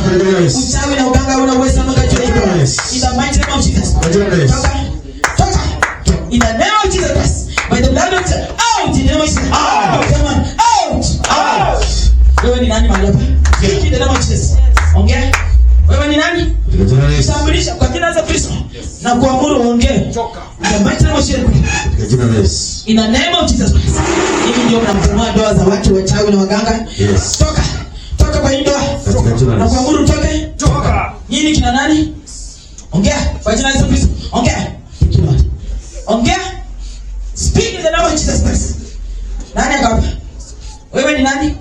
Uchawi na uganga una uwezo Mungu juu ya hii ndoa. Yes. In the mighty name of Jesus. Kwa jina la Yesu. Toka. Nakuamuru uongee. In the mighty name of Jesus Christ. Katika jina la Yesu. In the name of Jesus Christ. Hivi ndio mnambomoa ndoa za watu wachawi na waganga. Yes. Toka. Toka kwa hii ndoa. Katika jina la Yesu. Nakuamuru utoke. Toka. Nyinyi kina nani? Ongea kwa jina la Yesu Kristo. Ongea. Thank you, Lord. Ongea. Speak in the name of Jesus Christ. Nani akawapa? Wewe ni nani?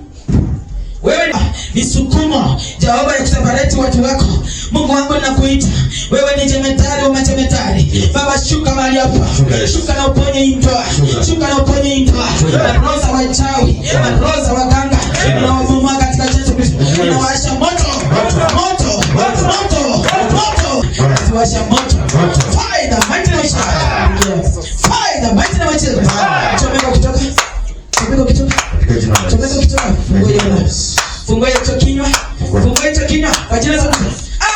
Wewe ni misukumo Jehova ya kuseparate watu wako. Mungu wangu ninakuita. Wewe ni jemadari wa majemadari. Baba, shuka mahali hapa. Shuka, Yesu. Shuka na uponye hii ndoa. Shuka. Shuka na uponye hii ndoa. Shuka. Maroho za wachawi, maroho za waganga. Ninawabomoa katika jina la Yesu Kristo. Ninawasha moto. Moto. Moto. Moto. Tuwasha moto. Moto. Fire the mighty name of Jesus. Fire the mighty name of Jesus. Chomeka kutoka. Chomeka kutoka. Katika jina la Chomeka Yesu. kutoka. Fungua hiyo mlango. Yes. Fungua hicho kinywa. Fungua hicho kinywa. Kwa jina la Yesu.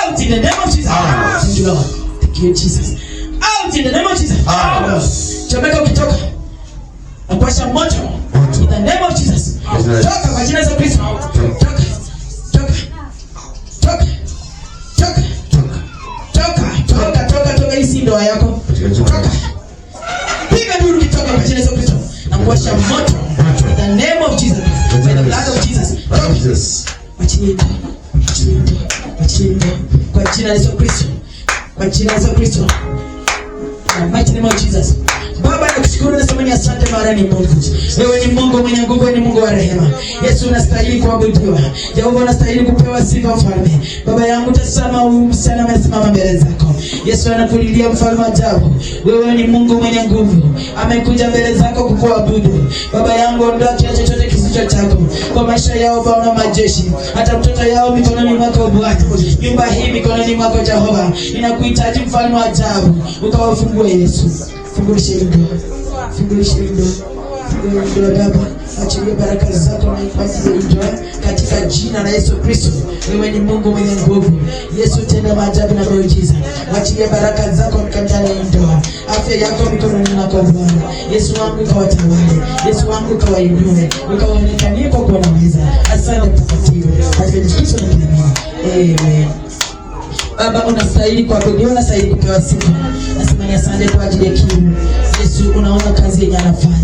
Out in the name of Jesus. Out. Thank you, Lord. Thank you, Jesus. Out in the name of Jesus. Out. Chomeka ukitoka. Nakuwasha moto. Moto. In the name of Jesus. Jina la Yesu. Toka kwa jina la Yesu Kristo. Toka. Toka. Toka. Toka. Toka. Toka. Toka. Toka. Toka. Hii si ndoa yako. Katika jina la Toka. Yesu. Piga nduru ukitoka kwa jina la Yesu Kristo. Nakuwasha moto. In the name of Jesus. By the blood of Jesus. Blood of Toka. Jesus. Achilie ndoa. Achilie ndoa. Achilie ndoa. Kwa jina la Yesu Kristo. Kwa jina la Yesu Kristo. In the mighty name of Jesus. Baba, nakushukuru, nasema ni asante maana ni Mungu. Wewe ni Mungu mwenye nguvu, wewe ni Mungu wa rehema. Yesu, unastahili kuabudiwa. Jehova, unastahili kupewa sifa mfalme. Baba yangu, tazama huyu msichana amesimama mbele zako. Yesu anakulilia mfalme wa ajabu. Wewe ni Mungu mwenye nguvu. Amekuja mbele zako kukuabudu. Baba yangu, ondoa kila chochote kisicho chako kwa maisha yao, Bwana wa majeshi, hata mtoto yao mikononi mwako Bwana, nyumba hii mikononi mwako Jehova. Ninakuhitaji mfalme wa ajabu, ukawafungue Yesu. Fungulishe hii ndoa, fungulishe hii ndoa, fungua hii ndoa Baba, achilie baraka zako na kwa ajili ya hii ndoa katika jina la Yesu Kristo. Wewe ni Mungu mwenye nguvu. Yesu, tenda maajabu na miujiza, achilie baraka zako ndani ya hii ndoa, afya yako mikononi mwako Bwana. Yesu wangu ukawatawale, Yesu wangu ukawainue, ukawaonekanie kwa kuwa unaweza. Asante Mtakatifu, katika Yesu Kristo tunaamini, amen. Baba, unastahili kuabudiwa, unastahili kupewa sifa. Nasema ni asante kwa ajili ya kiu. Yesu, unaona kazi yenye anafanya.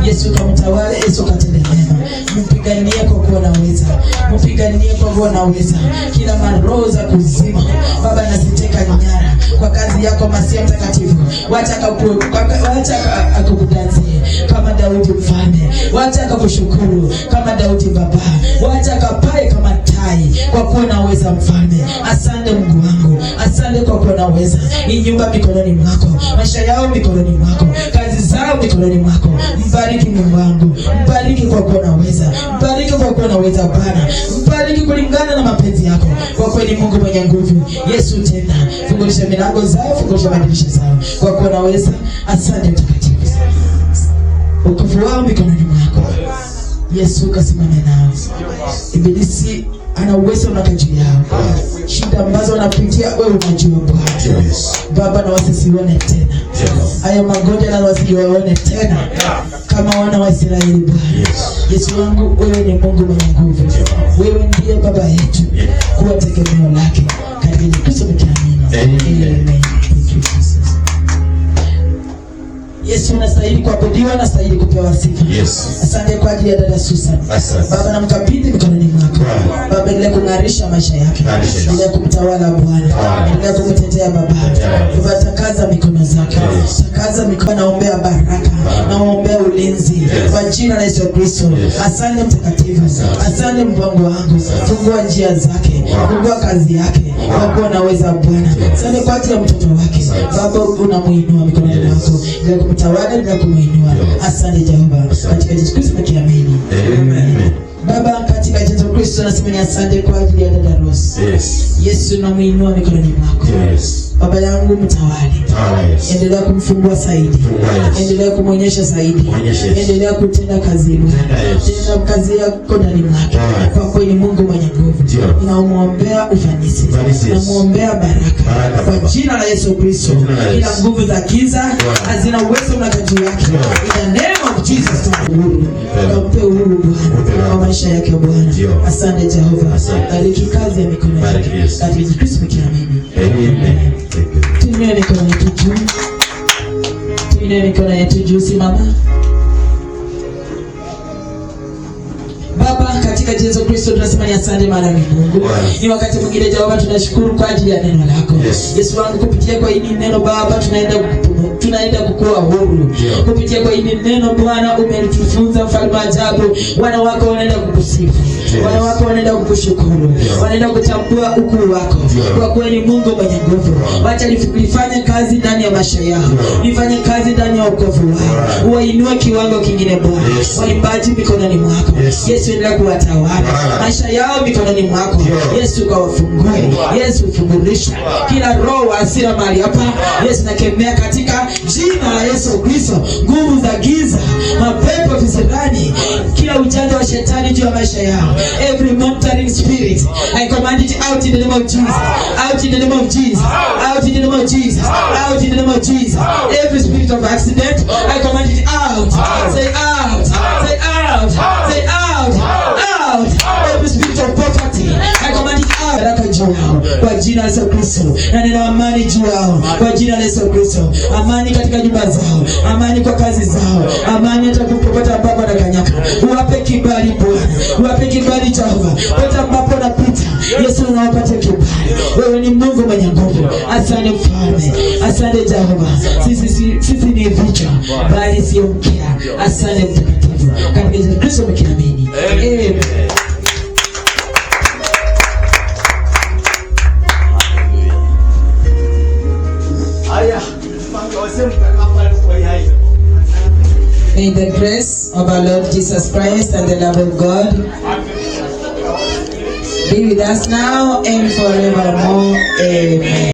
Yesu, kamtawale. Yesu, katende mema. Mpiganie kwa kuwa unaweza, mpiganie kwa kuwa unaweza. Kila maroho za kuzimu Baba, naziteka nyara kwa kazi yako Masia Mtakatifu. Wacha akakudansie kama Daudi mfalme, wacha akakushukuru kama Daudi baba, wacha akapae kama tai kwa kuwa unaweza mfalme. Asante Mungu wangu, asante kwa kuwa unaweza. Hii nyumba mikononi mwako, maisha yao mikononi mwako, kazi zao mikononi mwako. Mbariki Mungu wangu, mbariki kwa kuwa unaweza, mbariki kwa kuwa unaweza Bwana, mbariki kulingana na mapenzi yako, kwa kweli Mungu mwenye nguvu. Yesu, tena fungulisha milango zao, fungulisha madirisha zao, kwa kuwa unaweza. Asante Mtakatifu, wokovu wao mikononi mwako. Yesu, kasimame nao. Ibilisi ana uwezo na juu yao, shida ambazo wanapitia wewe unajua Bwana. Baba, na wasisione tena hayo magonjwa, na wasiwaone tena kama wana wa Israeli Bwana. Yesu wangu, wewe ni Mungu mwenye nguvu, wewe ndiye baba yetu, kuwa tegemeo lake katika Yesu Kristo tukiamini. Amen. Thank you, Jesus. Yesu, unastahili kuabudiwa, unastahili kupewa sifa. Yes. Asante kwa ajili ya dada Susan. Asante. Baba, namkabidhi mikononi mwako. Bwana. Baba, endelea kung'arisha maisha yake, Ng'arisha. endelea kumtawala Bwana, Bwana. endelea kumtetea Baba. Tetea. Baba, takaza mikono zake, Yes. takaza mikono. Naombea baraka, naombea ulinzi Yes. kwa jina la Yesu Kristo. Yes. Asante Mtakatifu, asante mpango wangu, fungua njia zake, fungua kazi yake, kwa kuwa unaweza Bwana. Asante kwa ajili ya mtoto wake. Baba, unamuinua mikononi Yes. mwako, endelea kumtawala, endelea kumuinua. Yes. Asante Jehova, Asante. katika Yesu Kristo tukiamini. Amen. Baba, katika Yesu Kristo nasema ni asante kwa ajili ya dada Rose. Yes. Yesu, namuinua mikononi mwako. Yes. Baba yangu mtawale, Tawala, yes. endelea kumfungua zaidi, Fungua, yes. endelea kumwonyesha zaidi, Mwonyeshe, yes. endelea kutenda kazi Bwana, Tenda, yes. tenda kazi yako ndani mwake, Bwana. kwa kweli Mungu mwenye nguvu. Ndio. Ninamwombea ufanisi, Ufanisi, yes. namwombea baraka Baraka, kwa Baba. jina la Yesu Kristo. Kwa jina la Kila Yesu. nguvu za giza Bwana. hazina uwezo mlaka juu yake. Ndio. In the name of Jesus, uhuru, Amen. mpe uhuru Bwana Mpe Baba. kwa maisha yake Bwana. Ndio. Asante Jehova, Asante. bariki kazi ya mikono Bariki, yake yes. katika Yesu Kristo tukiamini. Amen. Thank you. Tuinue mikono yetu juu. Tuinue mikono yetu juu, simama. Baba, katika Yesu Kristo tunasema ni asante maana ni Mungu. Ni wakati mwingine Jehova tunashukuru kwa ajili ya neno lako. Yesu wangu, kupitia kwa hili neno Baba tunaenda kukua huru. Kupitia kwa hili neno Bwana umetufunza mfalme wa ajabu. Wana wako wanaenda kukusifu. Wana wako wanaenda kukushukuru. Wanaenda kutambua ukuu wako. Kwa kuwa ni Mungu mwenye nguvu. Wacha lifanye kazi ndani ya maisha yao. Lifanye kazi ndani ya wokovu wao. Uwainue kiwango kingine Bwana. Waimbaji mikononi mwako. Yesu, endelea kuwatawala. Maisha yao mikononi mwako. Yesu, kawafungue. Yesu, fungulisha kila roho wa hasira mahali hapa. Yesu, nakemea katika jina la Yesu Kristo nguvu za giza, mapepo visirani, kila ujanja wa shetani juu ya maisha yao. Every monitoring spirit, I command it out in the name of Jesus. Out in the name of Jesus. Out in the name of Jesus. Out in the name of Jesus. Every spirit of accident, I command it out. Say out. Say out. Say out. Out. Every spirit of poverty, I command it out. Baraka juu yao kwa jina la Yesu Kristo, na neno amani juu yao kwa jina la Yesu Kristo, amani katika nyumba zao, amani kwa kazi zao, amani hata popote ambapo wanakanyaka. Uwape kibali Bwana, uwape kibali Jehova, popote ambapo wanapita, Yesu unawapatia kibali. Wewe ni Mungu mwenye nguvu. Asante Mfalme, asante Jehova. Sisi ni vichwa bali sio mkia. Asante Mtakatifu, katika Yesu Kristo mkiamini, amen. Haya, wazee mtakaa pale kwa hii hai. May the grace of our Lord Jesus Christ and the love of God be with us now and forevermore. Amen.